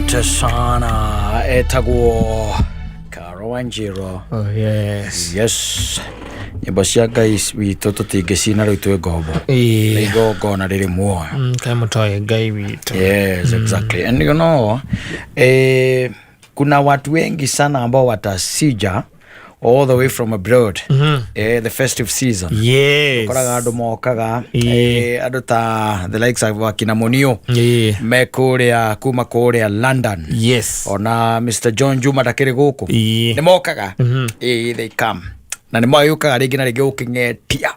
Asante sana etagwo Caro Wanjiru. Oh, yes. Yes, nyĩmbo cia Ngai witũ tũtingĩcina rĩu twĩ ngombo. Nĩ igongona rĩrĩ muoyo. Kaĩ mũtoĩ Ngai witũ. Yes, exactly. And kuna watu wengi sana ambao watasija all the way from abroad, the festive season. Koraga andũ mokaga, andũ ta the likes of akina Munio me kũrĩa kuma kũrĩa London, ona Mr John Juma ndakĩrĩ gũkũ. Nĩ mokaga. They come na nĩ magĩũkaga rĩngĩ na rĩngĩ gũkĩng'etia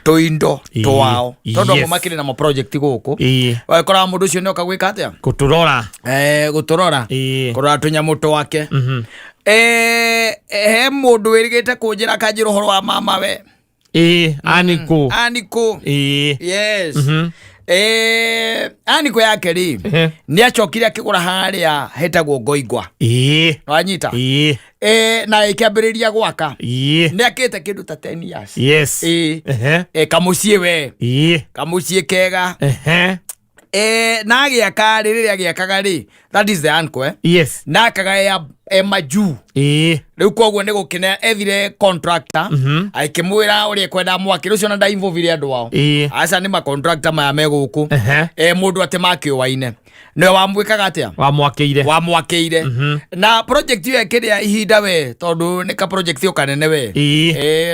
tũindo twao, tondũ amwe makĩrĩ na maproject gũkũ. Wakoraga mũndũ ũcio nĩoka gwĩka atĩa? Kũtũrora. Gũtũrora, kũrora tũnyamũ twake. He mũndũ wĩrĩgĩte kũnjĩra akanjĩra ũhoro wa mama we. Anikũ. Anikũ. Yes. Anikũ yake rĩ, nĩ acokire akĩgũra harĩa hetagwo Ngoingwa. Wanyita? Na ĩkĩambĩrĩria gwaka. Nĩ akĩte kĩndũ ta 10 years. Kamũciĩ we. Kamũciĩ kega. Na agĩaka rĩ, rĩrĩa agĩakaga rĩ, that is the uncle, eh? Na akaga e majuu. Rĩu koguo nĩ gũkĩne ethire contractor, akĩmwĩra ũrĩa ekwenda mwakĩre ũcio, na ndainvolvire andũ ao. Aca, nĩ macontractor maya me gũkũ. Mũndũ atĩ makĩũaine nĩwe wamwĩkaga atĩa? Wamwakĩire. Wamwakĩire. Na project ĩyo ĩkĩrĩa ihinda we, tondũ nĩ ka project ĩyo kanene we.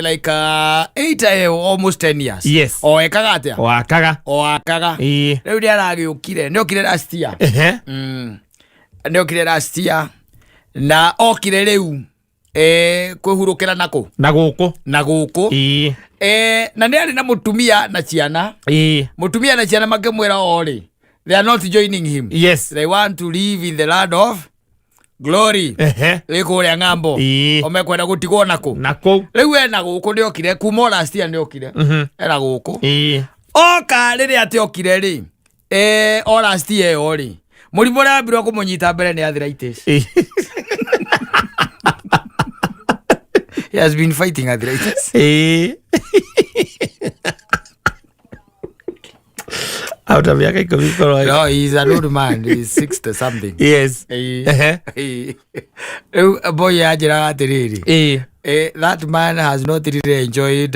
Like 8, almost 10 years. O ekaga atĩa? Wakaga. O akaga. Rĩu nĩ aragĩũkire, nĩ okire last year. Nĩ okire last year na okire rĩu kwĩhurũkĩra nakũ? Na gũkũ. Na gũkũ. Na nĩ arĩ na mũtumia na ciana. Mũtumia na ciana makĩmwĩra o rĩ, they are not joining him. They want to live in the land of glory. Rĩ kũrĩa ng'ambo. O mekwenda gũtigwo nakũ? Na kũu. Rĩu ena gũkũ, nĩ okire kuma o last year, nĩ okire. Ena gũkũ. Oka rĩrĩa atĩ okire rĩ, o last year ĩyo rĩ, mũrimũ ũrĩa wambirwo kũmũnyita mbere nĩ arthritis. He has been fighting arthritis. Auta mĩaka 10 korwo. No, he is an old man. He is 60 something. Rĩu boy anjĩraga atĩrĩrĩ, that man has not really enjoyed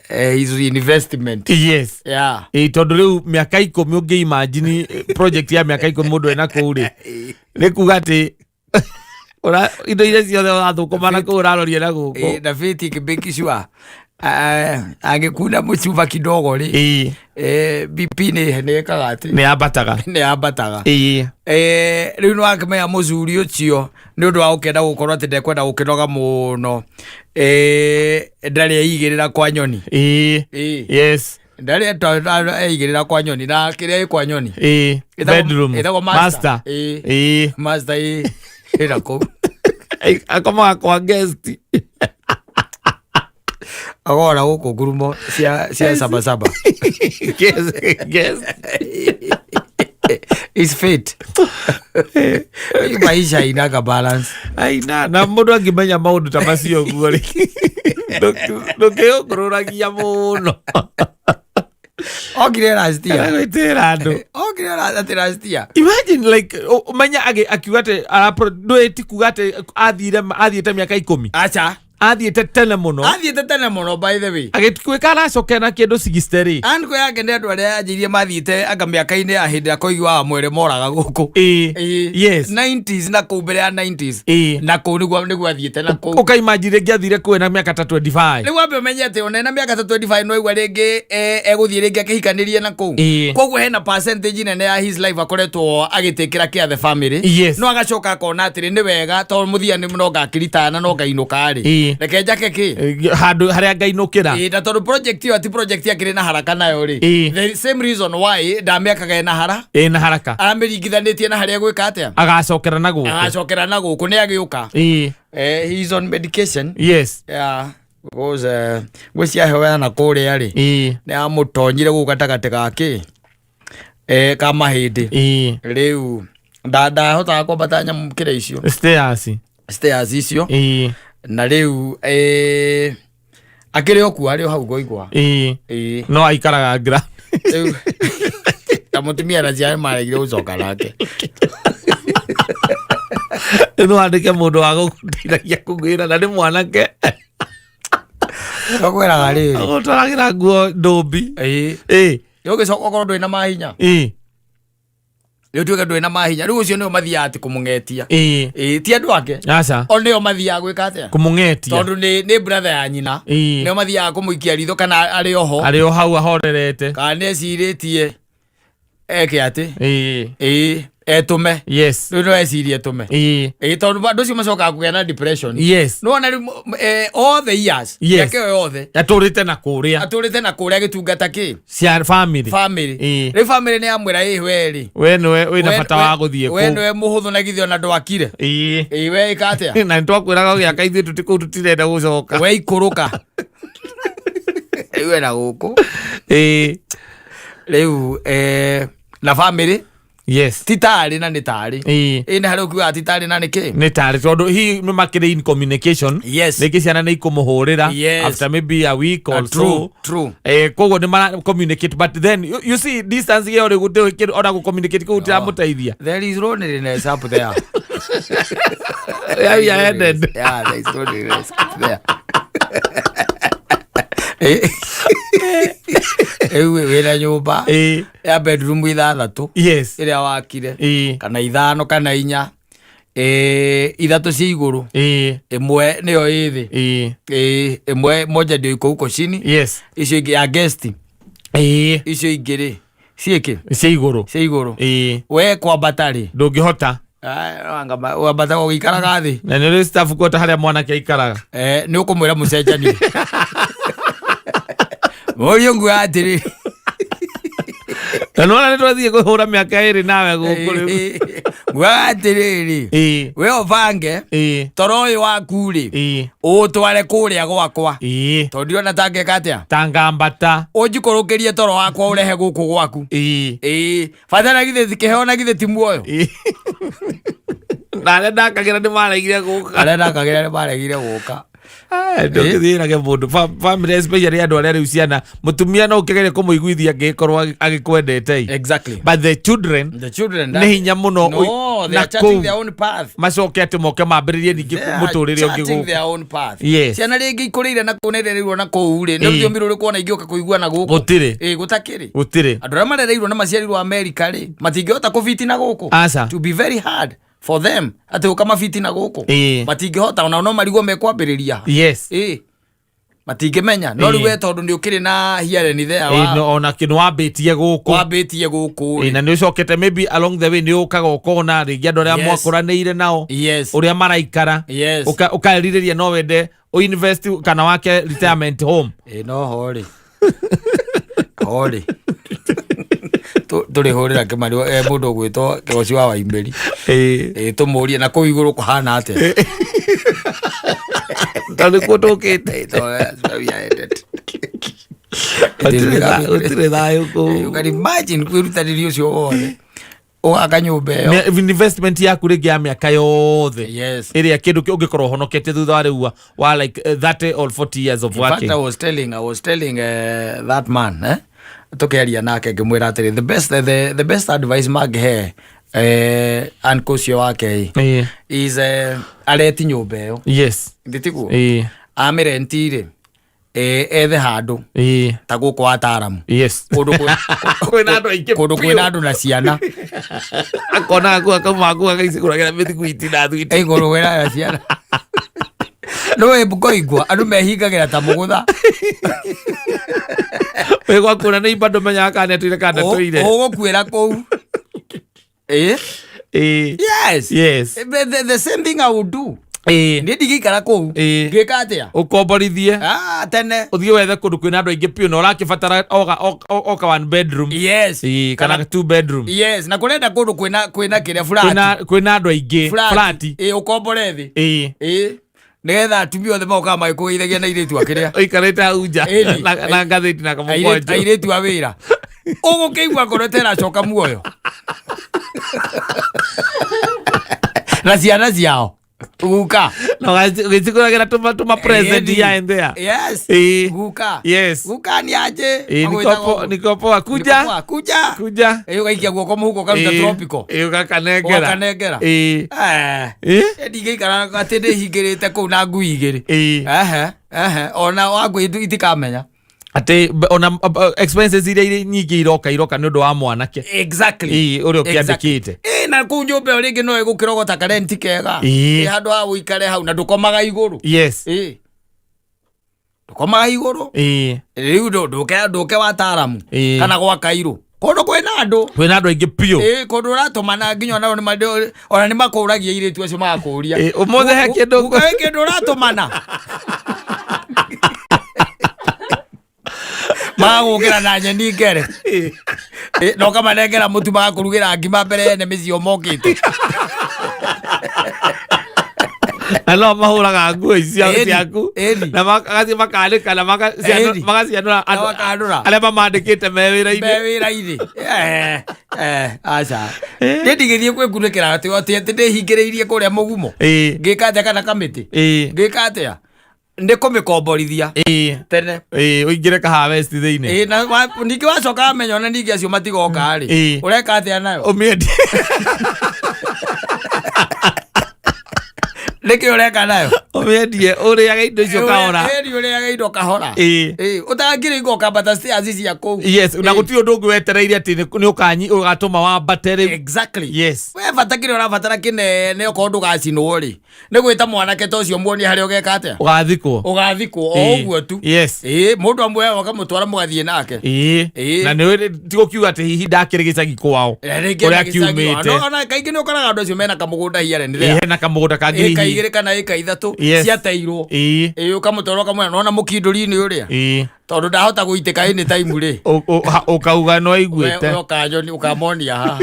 his investment. Yeah. Ĩ, tondũ rĩu mĩaka 10, ũngĩ imagine project ya mĩaka 10 mũndũ ena kũu rĩ, nĩ kuga atĩ indo iria ciothe ũrathũkũma na kũu ũraroria na gũkũ. Na fiti make sure angĩkuna mũcuba kidogo rĩ, BP nĩ ĩkaga atĩ? Nĩ yambataga. Nĩ yambataga. Rĩu nĩ wakĩmenya mũcuri ũcio nĩ ũndũ wa gũkenda gũkorwo atĩ ndekwenda gũkĩnoga mũno, ndarĩ eigĩrĩra kwa nyoni. Ndarĩ eigĩrĩra kwa nyoni na kĩrĩa ĩ kwa nyoni. Bedroom. Ĩtagwo master. Master. Master ĩna kũu. Akomaga kwa guest. Agora gũkũ ngurumo cia sabasaba. Guest. Is fit. Hii maisha inaga balance. Aina na mũndũ angĩmenya maũndũ ta macio ũguo rĩ, ndũkĩũngũrũragia mũno. Okire last year. Gwĩtĩra andũ. Okire atĩ last year. Imagine like ũmenya akiuga atĩ ndũĩ ti kuga atĩ athiĩte mĩaka 10. Acha. Athiĩte tene mũno. Athiĩte tene mũno, by the way. Agĩtuĩka aracokera na kĩndũ 60 rĩ. Anko yake nĩ andũ arĩa anjĩirie mathiĩte anga mĩaka-inĩ ya hĩndĩ ĩrĩa koigi wa mwere moraga gũkũ. 90s na kũu mbere ya 90s. Na kũu nĩguo athiĩte na kũu. Ũkaimagine rĩngĩ athire kũu na mĩaka ta 25. Rĩu wambe ũmenye atĩ ona ena mĩaka ta 25 no igua rĩngĩ egũthiĩ rĩngĩ akĩhikanĩrie na kũu. Koguo hena percentage nene ya his life akoretwo agĩtĩkĩra care the family. No agacoka akona atĩrĩ, nĩ wega tondũ mũthia nĩ no ngakiritana no ngainũka rĩ, reke njake kĩ? Handũ harĩa ngainũkĩra. Na tondũ project ĩyo ti project akĩrĩ na haraka nayo rĩ, the same reason why ndamĩakaga ĩna hara. Ĩ, na haraka. Aramĩringithanĩtie na harĩa egwĩka atĩa? Agacokera na gũkũ. Agacokera na gũkũ nĩ agĩũka. He is on medication. Yeah, because ngwĩcia heho ya na kũrĩa rĩ, nĩ amũtonyire gũkũ gatagatĩ ga kĩ, ka mahĩndĩ. Rĩu ndahotaga kwambata nyamũ kĩrĩa icio. Stairs. Stairs icio. Na rĩu akĩrĩ o kuo, arĩ o hau ngoigwa. No aikaraga ground. Rĩu ta mũtumia na ciana maregire gũcoka nake. No wandĩke mũndũ wa gũgũteithagia kũgĩra na nĩ mwanake. Tũkwĩraga rĩrĩ. Agũtwaragĩra nguo ndũmbi. Ĩĩ. Ĩ. Ũgĩcoka ũkorwo ndũrĩ na mahinya. Ĩ. Rĩu tuĩke ndũrĩ na mahinya. Rĩu ũcio nĩo mathiaga atĩ kũmũng'etia. Ĩ. Ĩĩ, ti andũ ake. Aca. O nĩo mathiaga gwĩka atĩa? Kũmũng'etia. Tondũ nĩ brother ya nyina. Ĩ. Nĩo mathiaga kũmũikia ritho kana arĩ oho. Arĩ o hau ahorerete. Kana nĩ ecirĩtie eke atĩ. Ĩ. Ĩĩ, etũme. Yes. Rĩu no ecirie etũme. Ĩ. Ĩĩ, tondũ andũ acio macokaga kũgĩa na depression. Yes. Nĩwona rĩu all the years. Yes. Mĩaka ĩyo yothe. Atũrĩte na kũrĩa. Atũrĩte na kũrĩa agĩtungata kĩ? Cia family. Family. Ĩĩ. Rĩu family nĩ yamwĩra ĩ we rĩ. We nĩwe wĩna bata wa gũthiĩ We kũu. nĩwe mũhũthũ na githĩ ona ndwakire. Ĩ. Ĩĩ, we ĩka atĩa? Na nĩtwakwĩraga ũgĩaka ithuĩ tũti kũu tũtirenda gũcoka. We ikũrũka. Rĩu ena gũkũ. Ĩ. Rĩu na family Yes. ti tarĩ na nĩ tarĩ. Ĩ. Ĩ nĩ harĩa ũkiugaga ti tarĩ na nĩ kĩ? Nĩ tarĩ tondũ hihi nĩ makĩrĩ in communication. Yes. Rĩngĩ ciana nĩ ikũmũhũrĩra. Yes. After maybe a week or True, so. true. Koguo nĩ mara communicate but then you see distance ĩyo rĩ gũtirĩ kĩndũ ona gũ communicate kũu gũtiramũteithia. There is loneliness up there. Yeah, we are headed. Yeah, there is loneliness up there. Rĩu wĩna nyũmba Ĩ. ya bedroom ithathatũ Yes. ĩrĩa wakire Ĩ. kana ithano kana inya, ithatũ cia igũrũ, Ĩ. ĩmwe nĩyo ĩ thĩ. Ĩ. Ĩmwe moja ndio iko huko chini. Yes. Icio ingĩ ya guest. Ĩ. Icio ingĩ rĩ ciĩkĩ? Cia igũrũ. Cia igũrũ. Ĩ. We kwambata rĩ, Ndũngĩhota. Wambata ũgĩikaraga thĩ. Na nĩ ũrĩ staff kuota harĩa mwanake aikaraga. Nĩ ũkũmwĩra mũcenjanie mũriũ nguga atĩrĩ. Na nĩwona nĩ twathiĩ kũhũra mĩaka ĩrĩ nawe gũkũ rĩu. Nguga atĩrĩrĩ, Ĩ. we ũbange Ĩ. toro ũyũ waku rĩ, Ĩ. ũtware kũrĩa gwakwa, Ĩ. tondũ ndirona tangĩka atĩa. Tangambata. Ũnjikũrũkĩrie toro wakwa ũrehe gũkũ gwaku. Ĩ. Ĩĩ, bata na githĩ kĩheo na githĩ ti muoyo. Ĩ. Na arĩa ndakagĩra nĩ maregire gũka. Arĩa ndakagĩra nĩ maregire gũka. Ndũngĩthiĩrage mũndũ family especially andũ arĩa rĩu ciana mũtumia no ũkĩgerie kũmũiguithia angĩgĩkorwo agĩkwendete. Exactly. But the children The children nĩ hinya mũno No, they na are charting kũu their own path. macoke atĩ moke mambĩrĩrie ningĩ They are mũtũrĩre ũngĩ charting gũkũ. their own path. Yes. Ciana rĩngĩ ikũrĩire na kũu na irereirwo na kũu rĩ, nĩ Ĩĩ. rũthiomi rũrĩkũ ona ingĩũka kũiguana gũkũ? Gũtirĩ. Ĩĩ, gũtakĩrĩ. Gũtirĩ. Andũ arĩa marereirwo na maciarirwo Amerika rĩ, matingĩhota kũbiti na gũkũ. Aca. To be very hard for them atĩ gũka mabiti na gũkũ. Ĩĩ. Matingĩhota, ona no marigwo mekwambĩrĩria. Yes. Ĩĩ. Matingĩmenya. No rĩu Ĩĩ. we tondũ nĩ ũkĩrĩ na hearing there Ĩĩ, ona kĩ nĩ wambĩtie gũkũ. Wambĩtie gũkũ Ĩĩ, rĩ. na nĩ ũcokete maybe along the way nĩ ũkaga ũkona rĩngĩ andũ arĩa Yes. mwakũranĩire nao Yes. ũrĩa maraikara. Yes. Ũkerirĩria no wende ũinvest kana wake retirement home. Ĩĩ, no ho rĩ. Ho rĩ. Tũrĩhũrĩra Kĩmani, mũndũ ũgwĩtwo Kĩgoci wa Waimĩri. Ĩĩ. Ĩĩ, tũmũrie na kũu igũrũ kũhana atĩa. Tondũ nĩkuo tũkĩte. Ĩĩ, tondũ that's where we are headed. Gũtirĩ thayũ kũu. You can imagine kwĩrutanĩria ũcio wothe ũgaka nyũmba ĩyo. Investment yaku rĩngĩ ya mĩaka yothe Yes. ĩrĩa kĩndũ ũngĩkorwo ũhonoketie thutha wa rĩu wa like 30 or 40 years of In fact, working. I was telling that man, tukiaria nake ngĩmwĩra atĩrĩ, the best advice mangĩhe uncle ũcio wake Ĩĩ. is areti nyũmba ĩyo. Yes. Ndĩtiguo? Ĩĩ. Amĩrenti rĩ, ethe handũ Ĩĩ. ta gũkũ ataramu Yes. kũndũ Kwĩna andũ aingĩ kũndũ biũ. kwĩna andũ na ciana. Akona aku akauma aku agaicigũragĩra mĩthiguiti na thwiti. Igũrũ kwĩna na ciana nĩwe ngoigua andũ mehingagĩra ta mũgũtha. Wĩ gwaku na nĩ imba ndũmenyaga kana nĩ atũire kana ndatũire. Ũgũkuĩra kũu. Ĩĩ. Ĩĩ. Yes. Yes. The same thing I would do. Ĩĩ. Niĩ ndigĩikara kũu. Ĩĩ. Ngĩka atĩa? Ũkomborithie. Ah, tene. Ũthiĩ wethe kũndũ kwĩna andũ aingĩ biũ na ũrakĩbatara oka one bedroom. Yes. Ĩĩ, kana two bedroom. Yes, na kũrenda kũndũ kwĩna kĩrĩa flat. Kwĩna andũ aingĩ flati. Ĩĩ, ũkombore thĩ. Ĩĩ. Ĩĩ, nĩgetha atumia othe magokaga magĩkũgeithagia na airĩtu a kĩrĩa. Ũikarĩte hau nja Ĩni. na ngathĩti na kamũkwanjũ. Airĩtu a wĩra ũgũkĩigua ngoro ta ĩracoka muoyo na ciana ciao guka. Na ũgĩcigũragĩra tũma present Ĩni. here and there. Yes. Guka. Guka ni aje. Ĩĩ, niko poa. Kuja. Niko poa. Kuja. Kuja. Ĩĩ, ũgaikia guoko mũhuko ũkaruta tropical. Ĩĩ, ũgakanengera. Ũgakanengera. Ĩĩ. Eh. Ĩĩ. Ndingĩikara atĩ ndĩhingĩrĩte kũu na ngui igĩrĩ. Ĩĩ. Ehe, ehe, ona wa ngui itikamenya. Atĩ ona expenses iria irĩ nyingĩ iroka nĩ ũndũ wa mwanake. Exactly. Ĩĩ, ũrĩa ũkĩandĩkĩte. Ĩĩ, na kũu nyũmba ĩyo rĩngĩ no ĩgũkĩrogota karenti kega. Ĩĩ. Ĩ, handũ ha ũikare hau na ndũkomaga igũrũ. Yes. Ĩĩ. Ndũkomaga igũrũ. Ĩĩ. Rĩu ndũke wataaramu Ĩĩ. kana gwa kairũ. Kũndũ kwĩna andũ. Kwĩna andũ aingĩ biũ. Ĩĩ, kũndũ ũratũmana nginya onao ona nĩ makũragia airĩtu acio magakũria. Ĩĩ, ũmũthĩ he kĩndũ Guka he kĩndũ ũratũmana. Magagũkĩra na nyeni ngere. Ĩĩ. Ĩ, na ũkamanengera mũtu magakũrugĩra ngima mbere ene mĩciĩ o mokĩte. Na no mahũraga nguo icio Ĩni, ciaku ĩni. na magathiĩ makanĩka na Ĩni. magacianũra Na makanũra. arĩa mamandĩkĩte me wĩra-inĩ. Me wĩra-inĩ. Eh, eh, aca. Niĩ ndigĩthiĩ kwĩkunĩkĩra atĩ ndĩhingĩrĩirie kũrĩa mũgumo. Ĩĩ. Ngĩka atĩa kana kamĩtĩ. Ĩĩ. Ngĩka atĩa? Nĩ kũmĩkomborithia. Ĩĩ. Tene. Ĩĩ, ũingĩre kahawa West thĩinĩ. Ĩĩ, na ningĩ wacoka wamenya ona ningĩ acio matigoka rĩ. Ĩĩ. Ũreka atĩa nayo? Ũmĩendie. Nĩkĩ ũreka nayo? Ũmĩendie ũrĩage indo icio kahora. Ĩni ũrĩage indo kahora. Ĩĩ. Ĩĩ, ũtangĩrĩinga ũkambata stairs cia kũu. Yes, na Ĩĩ. gũtirĩ ũndũ ũngĩ wetereire atĩ nĩ ũgatũma wambate rĩu. Exactly. Yes. We bata kĩrĩa ũrabatara kĩnene okorwo ndũgacinwo rĩ, nĩ gwĩta mwanake ta ũcio muonie harĩa ũgeka atĩa? Ũgathikwo. Ũgathikwo o Ĩĩ. ũguo tu. Yes. Ĩĩ, mũndũ amuoya ũkamũtwara mũgathiĩ nake. Ĩĩ. Ĩĩ. Na nĩ ti gũkiuga atĩ hihi ndakĩrĩ gĩcagi kwao. Eh, rĩngĩ Kũrĩa ena gĩcagi kiumĩte. ona kaingĩ nĩ ũkoraga andũ acio mena kamũgũnda here and Ĩĩ, there. hena kamũgũnda kangĩ Ĩka hihi. igĩrĩ kana ĩka ithatũ Yes. ciateirwo. Ĩĩ. Ĩĩ, ũkamũtwara ũkamwĩra nona mũkindũri-inĩ ũrĩa. Ĩĩ. Tondũ ndahota gũitĩka any time rĩ. Ũkauga no We aiguĩte. ũkanjoni ũkamonia haha.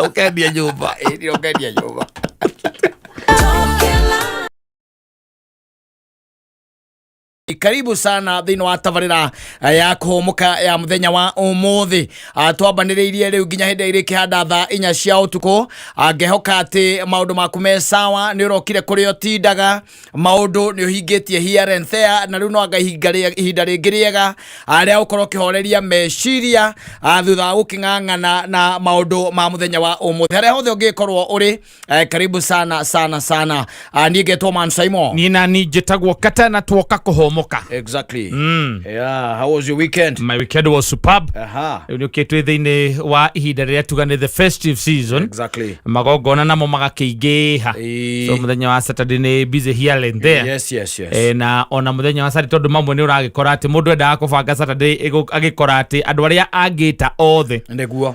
Ũkendia nyũmba. Ĩĩ, ũkendia nyũmba. Karibu sana thĩinĩ wa tabarĩra ya kũhũmũka ya mũthenya wa ũmũthĩ. Twambanĩrĩirie rĩu nginya hĩndĩ ĩrĩa ĩkĩhanda thaa 4 cia ũtukũ. Ngehoka atĩ maũndũ maku me sawa, nĩ ũrokire kũrĩa ũtindaga, maũndũ nĩ ũhingĩtie here and there, na rĩu no anga ihinda rĩngĩ rĩega rĩa gũkorwo ũkĩhoreria meciria thutha wa gũkĩng'ang'ana na maũndũ ma mũthenya wa ũmũthĩ. Harĩa hothe ũngĩkorwo ũrĩ, karibu sana sana sana. Niĩ ngetwo Man Simon. Niĩ na niĩ njĩtagwo Kata na tuoka kũhũmũka. Exactly. Yeah, how was your weekend? My weekend was superb. Aha. Rĩu nĩ ũkĩtwĩ thĩinĩ wa ihinda rĩrĩa tuga nĩ the festive season. Exactly. Magongona namo magakĩingĩha. Ĩĩ. So mũthenya wa Saturday nĩ busy here and there. Yes. Na ona mũthenya wa Saturday tondũ mamwe nĩ ũragĩkora atĩ mũndũ endaga kũbanga Saturday agĩkora atĩ andũ arĩa angĩta othe Nĩguo.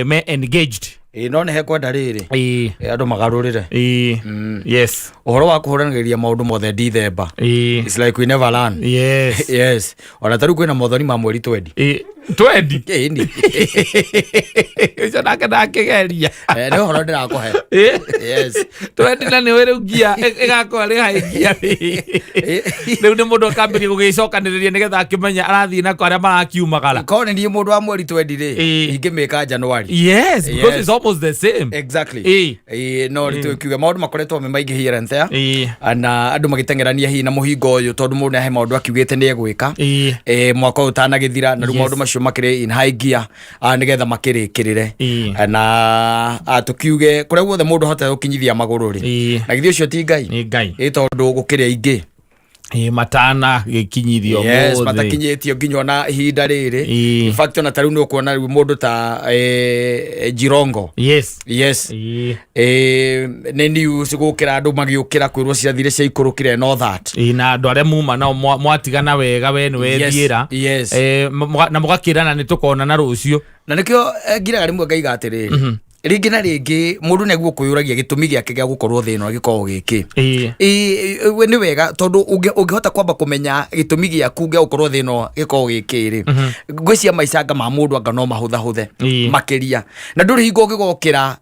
Me engaged. Ĩĩ, no nĩ hekwenda rĩrĩ. Ĩĩ. Ĩ, andũ magarũrĩre. Ĩĩ. Yes. Ũhoro wa kũhũranĩrĩria maũndũ mothe December. Ĩĩ. It's like we never learn. Yes. Yes. Ona ta rĩu kwĩna mothoni ma mweri twendi. Ĩĩ. Twendi. Ĩni. Ũcio nake ndakĩgeria. Eh, nĩ ũhoro ndĩrakũhe. Ĩĩ. Yes. Twendi na nĩwe rĩu ngia ĩgakorwo rĩ haĩ ngia rĩu nĩ mũndũ akambĩrĩria gũgĩcokanĩrĩria nĩgetha akĩmenya arathiĩ nako arĩa marakiumagara. Korwo nĩ niĩ mũndũ wa mweri twendi rĩ, Ĩĩ. ingĩmĩka January. Yes, because Yes. it's almost the same. Exactly. Ĩĩ. Ĩĩ, no nĩ tũkiuga maũndũ makoretwo me maingĩ here and there. Ĩĩ. Na andũ magĩteng'erania hihi na mũhingo ũyũ tondũ mũndũ nĩahe maũndũ akiugĩte nĩ egwĩka. Ĩĩ. Mwaka ũyũ ũtanagĩthira na rĩu Yes. maũndũ macio makĩrĩ in high gear nĩgetha makĩrĩkĩrĩre. Ĩĩ. Na tũkiuge kũrĩa guothe mũndũ ahotete gũkinyithia magũrũ rĩ. Ĩĩ. Na githĩ ũcio ti Ngai? Nĩ Ngai. Ĩ tondũ gũkĩrĩ aingĩ. Ĩĩ, matana gĩkinyithio Yes, ũmũthĩ. matakinyĩtio nginya ona ihinda rĩrĩ. Ĩĩ. In fact ona ta rĩu nĩ ũkuona rĩu mũndũ ta Jirongo. Yes. Yes. Ĩĩ. Nĩ news gũkĩra andũ magĩũkĩra kwĩrwo ciathire ciaikũrũkire and all that. Ĩĩ, na andũ arĩa muma nao mwatigana wega we nĩ wethiĩra. Yes. Na mũgakĩrana nĩ tũkonana rũciũ. Na nĩkĩo ngiraga rĩmwe ngaiga atĩrĩrĩ, rĩngĩ na rĩngĩ mũndũ nĩaguo kwĩyũragia gĩtũmi gĩake gĩa gũkorwo thĩ ĩno gĩkoragwo gĩkĩ. Ĩĩ. Ĩĩ, we nĩ wega tondũ ũngĩhota kwamba kũmenya gĩtũmi gĩaku gĩa gũkorwo thĩ ĩno gĩkoragwo gĩkĩ rĩ, ngwĩciria maicanga ma mũndũ anga no mahũthahũthe Ĩĩ. makĩria. Na ndũrĩ hingo ũngĩgokĩra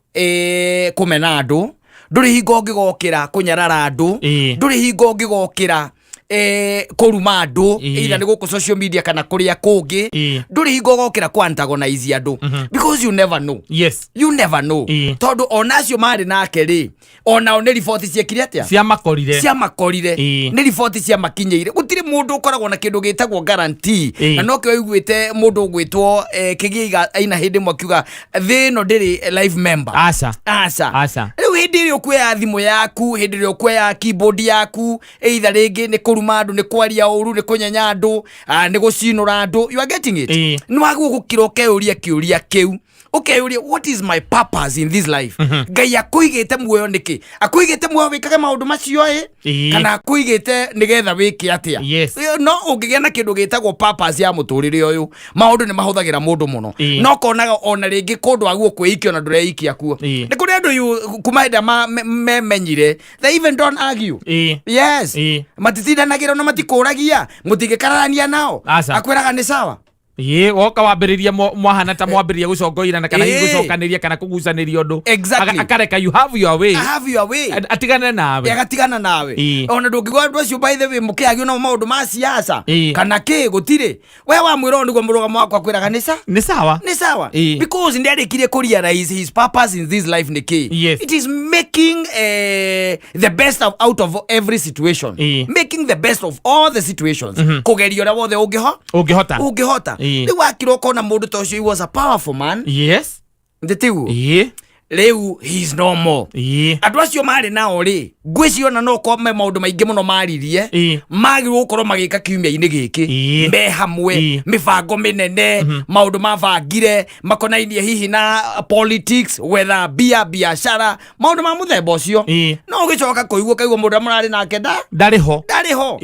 kũmena andũ, ndũrĩ hingo ũngĩgokĩra kũnyarara andũ, Ĩĩ. ndũrĩ hingo ũngĩgokĩra Kũruma andũ, either nĩ gũkũ social media kana kũrĩa kũngĩ, ndũrĩ hingo ũgokĩra kũ antagonize andũ, because you never know. You never know. Tondũ ona acio marĩ nake rĩ, onao nĩ riboti ciekire atĩa? Ciamakorire. Ciamakorire. Nĩ riboti ciamakinyĩire. Gũtirĩ mũndũ ũkoragwo na kĩndũ gĩtagwo guarantee. Na nokĩo ũiguĩte mũndũ ũgwĩtwo kĩgĩiga aina hĩndĩ ĩmwe akiuga thĩ ĩno ndĩrĩ live member. Aca. Aca. Aca. Rĩu hĩndĩ ĩrĩa ũkuoya thimũ yaku, hĩndĩ ĩrĩa ũkuoya keyboard yaku, either rĩngĩ nĩ kũruma andũ, nĩ kwaria ũru, nĩ kũnyenya andũ, nĩ gũcinũra andũ, you are getting it? Nĩ wagĩrĩirwo gũkira ũkeyũria kĩũria kĩu, ũkeyũria, what is my purpose in this life? Ngai akũigĩte muoyo nĩkĩ? Akũigĩte muoyo wĩkage maũndũ macio ĩ, kana akũigĩte nĩgetha wĩke atĩa? No ũngĩgĩa na kĩndũ gĩtagwo purpose ya mũtũrĩre ũyũ, maũndũ nĩ mahũthagĩra mũndũ mũno. No konaga ona rĩngĩ kũndũ agwo kwĩikia ona ndũreikia kuo. Nĩ kũrĩ andũ kuma hĩndĩ ĩrĩa memenyire, they even don't argue. Yes. Matitindanagĩra na matikũragia, mũtingĩkararania nao. Aca. Akwĩraga nĩ sawa. Ĩĩ, woka wambĩrĩria mwahana ta mwambĩrĩria gũcongoirana kana hihi gũcokanĩria kana kũgucanĩria ũndũ. Akareka you have your way. Have your way. Atigane nawe. Agatigana nawe. Ona ndũngĩgwa andũ acio, by the way, mũkĩagio nao maũndũ ma siasa kana kĩ, gũtirĩ. We wamwĩra ũũ nĩguo mũrũgamo wakwa, akwĩraga nĩ sa Nĩ sawa. Nĩ sawa. Because nĩ arĩkirie kũ realize his purpose in this life nĩ kĩ. It is making the best out of every situation. Making the best of all the situations, kũgeria ũrĩa wothe ũngĩho Ũngĩhota. Ũngĩhota. Rĩu wakira ũkona mũndũ ta ũcio, he was a powerful man. Ndĩtiguo? Rĩu he is no more. Andũ acio marĩ nao rĩ, ngwĩciria no korwo me maũndũ maingĩ mũno maririe, magĩrĩirwo gũkorwo magĩka kiumia-inĩ gĩkĩ me hamwe, mĩbango mĩnene, maũndũ mabangire makonainie hihi na politics, gwetha mbia, biacara, maũndũ ma mũthemba ũcio. No ũgĩcoka kũigua, ũkaigua mũndũ ũrĩa mũrarĩ nake nda Ndarĩ ho. Ndarĩ ho.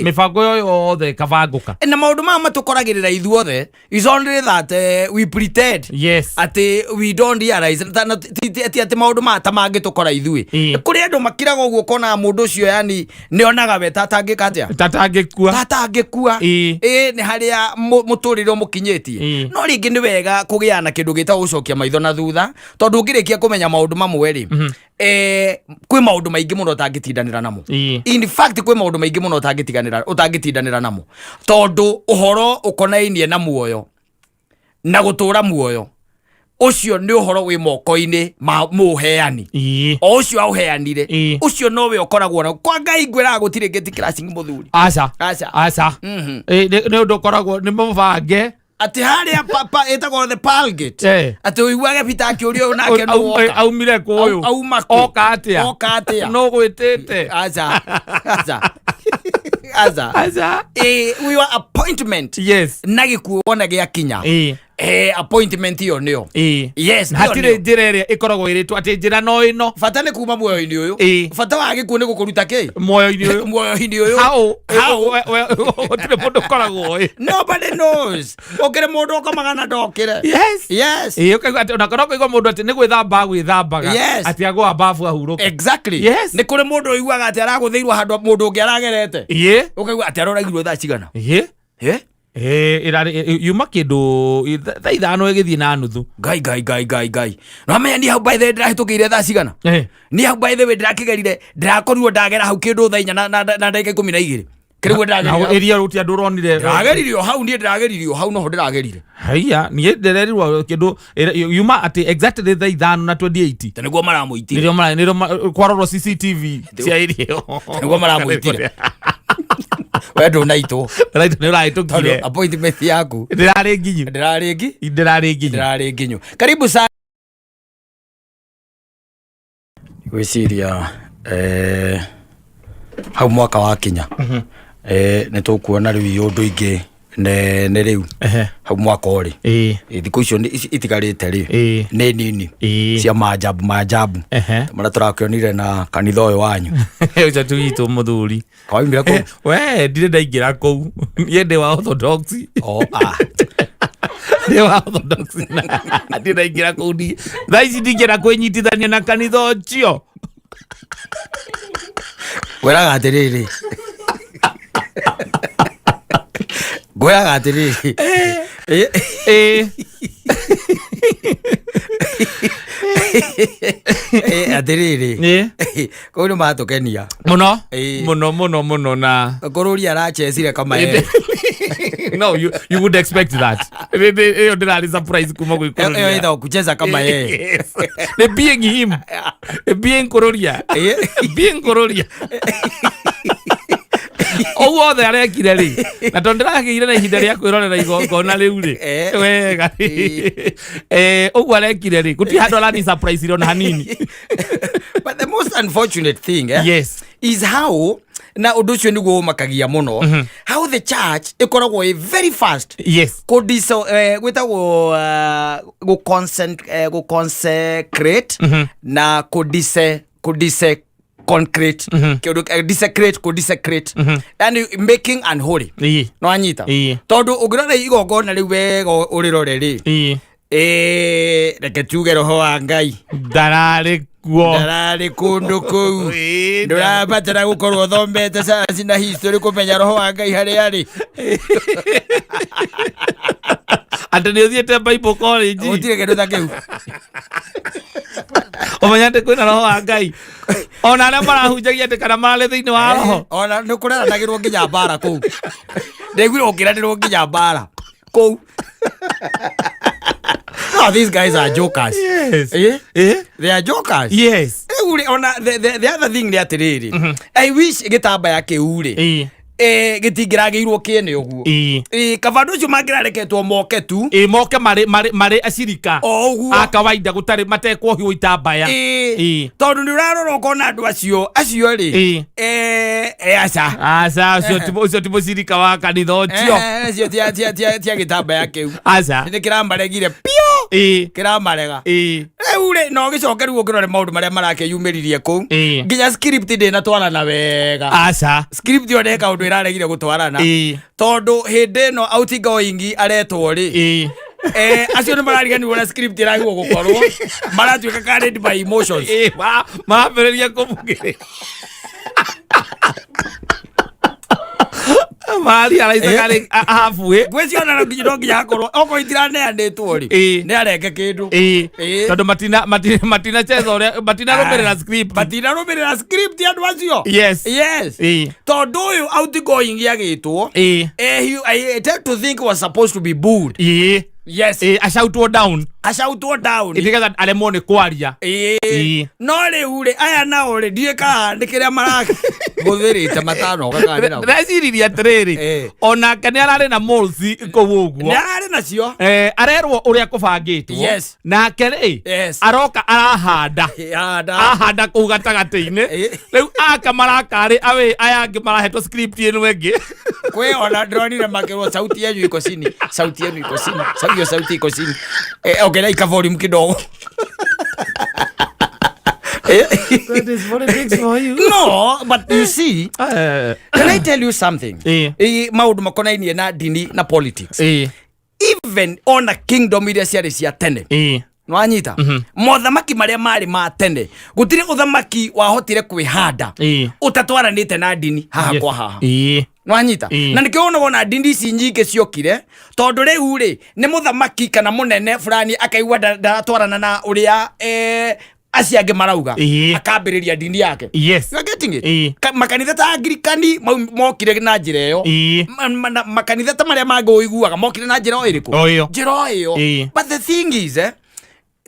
Mĩbango ĩyo yothe ĩkabangũka. Na maũndũ maya matũkoragĩrĩra ithuothe, is only that we pretend atĩ we don't realize ti atĩ maũndũ maya ta mangĩtũkora ithuĩ. Kũrĩ andũ makiraga ũguo, ũkonaga mũndũ ũcio yani nĩ onaga we tatangĩka atĩa, Tatangĩkua. Tatangĩkua. Ĩ nĩ harĩa mũtũrĩre ũmũkinyĩtie. No rĩngĩ nĩ wega kũgĩa na kĩndũ gĩtagwo gũcokia maitho na thutha, tondũ ũngĩrĩkia kũmenya maũndũ mamwe rĩ, kwĩ maũndũ maingĩ mũno ũtangĩtindanĩra namo. In fact, kwĩ maũndũ maingĩ mũno ũtangĩtindanĩra namo, tondũ ũhoro ũkonainie na muoyo na gũtũra muoyo ũcio nĩ ũhoro wĩ moko-inĩ ma mũheani, o ũcio aũheanire. Ũcio nowe ũkoragwo na kwa Ngai. Ngwĩraga gũtirĩ gate crashing, mũthuri. Aca. Aca. Aca. Ĩ, nĩ ũndũ ũkoragwo nĩ mũbange. Atĩ harĩa ĩtagwo the Pearl Gate, atĩ ũiguage Peter akĩũria ũyũ nake nũ woka. Aumire kũ ũyũ? Auma kũ? Oka atĩa? Oka atĩa? No gwĩtĩte. Aca, aca, aca. Aca. We were appointment na gĩkuũ wona gĩakinya, appointment ĩyo nĩyo. Yes, ĩyo Hatirĩ nĩyo. Njĩra ĩrĩa ĩkoragwo ĩrĩtwo atĩ njĩra no ĩno. Bata nĩ kuma muoyo-inĩ ũyũ. Bata wa gĩkuũ nĩ gũkũruta kĩ? Muoyo-inĩ ũyũ. Muoyo-inĩ ũyũ. How? How? Gũtirĩ mũndũ ũkoragwo ĩ. Nobody knows. Ũkĩrĩ mũndũ ũkomaga na ndokĩre. Yes. Ĩ, ũkaigua atĩ ona korwo kũigua mũndũ atĩ nĩ gwĩthamba gwĩthambaga, atĩ agũa babu ahurũka. Nĩ kũrĩ mũndũ ũiguaga atĩ aragũthĩirwo handũ mũndũ ũngĩ aragerete, ũkaigua atĩ aroragirwo thaa cigana. Eh? Ĩ, ĩrarĩ yuma kĩndũ thaa 5 ĩgĩthiĩ na nuthu. Ngai, Ngai, Ngai, Ngai, Ngai! No amenya niĩ hau, by the way, ndĩrahĩtũkĩire thaa cigana? Niĩ hau, by the way, ndĩrakĩgerire, ndĩrakorirwo ndagera hau kĩndũ thaa 4 na ndagĩka 12 kĩrĩguo. Na Ndĩragerire. Ĩria rũti andũ ũronire. Ndĩragerire o hau, niĩ ndĩragerire o hau, noho ndĩragerire. Haiya, niĩ ndĩrerirwo kĩndũ yuma atĩ exactly thaa 5 na 28. Ta nĩguo maramũitire. Nĩrĩo kwarorwo CCTV cia area ĩyo. Nĩguo maramũitire. We ndũnaitwo. Right, nĩ ũrahĩtũkire. Tondũ appointment yaku Ndĩrarĩ nginyu. Ndĩrarĩ ngi Ndĩrarĩ nginyu. Ndĩrarĩ nginyu. Karibu sana. Gwĩciria hau mwaka wakinya, nĩ tũkuona rĩu ũndũ ingĩ nene rĩu. Hau mwaka ũrĩ, thikũ icio ici itigarĩte rĩ, nĩ nini cia maajabu maajabu marĩa tũrakĩonire na kanitha ũyũ wanyu. Ũcio tu witũ, mũthuri. Kawaimire kũu? We ndirĩ ndaingĩra kũu, niĩ ndĩ wa Orthodox. Oh, ah. Ndĩ wa Orthodox na ndirĩ ndaingĩra kũu. Thaa ici ndingĩenda kwĩnyitithania na kanitha ũcio. Ngwĩraga atĩrĩrĩ, ngwĩraga atĩrĩrĩ. Ĩ. Atĩrĩrĩ, kũu nĩ matũkenia. Muno. Ĩĩ. Muno muno muno na Kũrũria arachecire kama yeye. No, you would expect that. Ĩyo ndĩrarĩ surprise kuma gwĩ Ĩyo Kũrũria. ĩtagwo kucheza kama yeye. Yes. Nĩ being him. Nĩ being Kũrũria. Being Kũrũria. Ũguo othe arekire rĩ, na tondũ ndĩrakĩire na ihinda rĩa kwĩrorera igongona rĩu rĩ wega rĩ, ũguo arekire rĩ, gũtirĩ handũ arani surprise ona hanini. But the most unfortunate thing is how, na ũndũ ũcio nĩguo ũmakagia mũno, how the church ĩkoragwo ĩ very fast kũdiso, gwĩtagwo gũconsecrate na kũdise concrete kĩndũ, desecrate, kũdesecrate, yani making unholy. No anyita? Tondũ ũngĩrora igongona rĩu wega, ũrĩrore rĩ, reke tuge roho wa Ngai ndararĩ kuo. Ndararĩ kũndũ kũu. Ndũrabatara gũkorwo ũthomete sayansi na history kũmenya roho wa Ngai harĩa arĩ. Atĩ nĩ ũthiĩte Bible college? Gũtirĩ kĩndũ ta kĩu. Ũmenya atĩ kwĩna roho wa Ngai, ona arĩa marahunjagia atĩ kana mararĩ thĩinĩ wa roho. Ona nĩ kũreranagĩrwo nginya mbara kũu, ndaiguire ũkĩranĩrwo nginya mbara kũu. No, these guys are jokers. They are jokers. Rĩu rĩ, ona the other thing nĩ atĩrĩrĩ, I wish gĩtambaya kĩu rĩ, gĩtingĩragĩirwo kĩene ũguo. Kaba andũ acio mangĩrareketwo moke tu. Ĩ, moke marĩ acirika O ũguo. a kawaida, gũtarĩ matekwohio itambaya. Tondũ nĩ ũrarora ũkona andũ acio rĩ, aca. Aca, ũcio ti mũcirika wa kanitha ũcio. Acio tia gĩtambaya kĩu. Aca. Nĩ kĩramaregire piũ. Kĩramarega. Rĩu rĩ, no gĩcoke rĩu ũkĩrore maũndũ marĩa marakĩyumĩririe kũu. Nginya script ndĩnatwarana wega. Aca. Script ĩyo nĩ kaũndũ ĩraregire gũtwarana, tondũ hĩndĩ ĩno outgoing aretwo rĩ, acio nĩ marariganĩrwo na script ĩragirwo gũkorwo maratuĩka carried by emotions. Marambĩrĩria kũmugĩrĩria mararĩaraica karĩ halfway. Ngwĩciria ona no nginya hakorwo okorwo itiraneanĩtwo rĩ, nĩ arenge kĩndũ. Tondũ matina cheza ũrĩa matinarũmĩrĩra script. Matinarũmĩrĩra script andũ acio. Yes. Tondũ ũyũ outgoing agĩtwo, I tend to think was supposed to be booed. Yes. Ashautwo down. Ashautwo down. Nĩgetha aremwo nĩ kwaria. No rĩu rĩ, aya nao rĩ, ndiũĩ kana nĩ kĩrĩa marahũthĩrĩte matanoka kana nĩ nao. Ndĩreciririe atĩrĩrĩ, onake nĩ ararĩ na moles kũu ũguo. Nĩ ararĩ nacio. Arerwo ũrĩa kũbangĩtwo. Nake rĩ, aroka arahanda. Handa. Ahanda kũu gatagatĩ-inĩ. Rĩu aka marakarĩ awe aya angĩ marahetwo script ĩno ĩngĩ. Kwĩ ona ndĩronire makĩrwo, "Sauti yenyu iko chini, sauti yenu iko chini, hiyo sauti iko chini, ongera ika volume kidogo." No, but you see, can I tell you something? Maũndũ makonainie na ndini na politics, even ona kingdom iria ciarĩ cia tene, nwanyita mothamaki marĩa marĩ ma tene, gũtirĩ ũthamaki wahotire kwĩhanda ũtatwaranĩte na ndini haha kwa haha. Nwanyita? Na nĩkĩo wonaga ona ndini ici nyingĩ ciokire, tondũ rĩu rĩ, nĩ mũthamaki kana mũnene fulani akaigua ndaratwarana na ũrĩa acio angĩ marauga, akambĩrĩria ndini yake. You are getting it? Makanitha ta Anglikani mokire na njĩra ĩyo. Makanitha ta marĩa mangĩ ũiguaga mokire na njĩra o ĩrĩkũ? O ĩyo. Njĩra o ĩyo. But the thing is,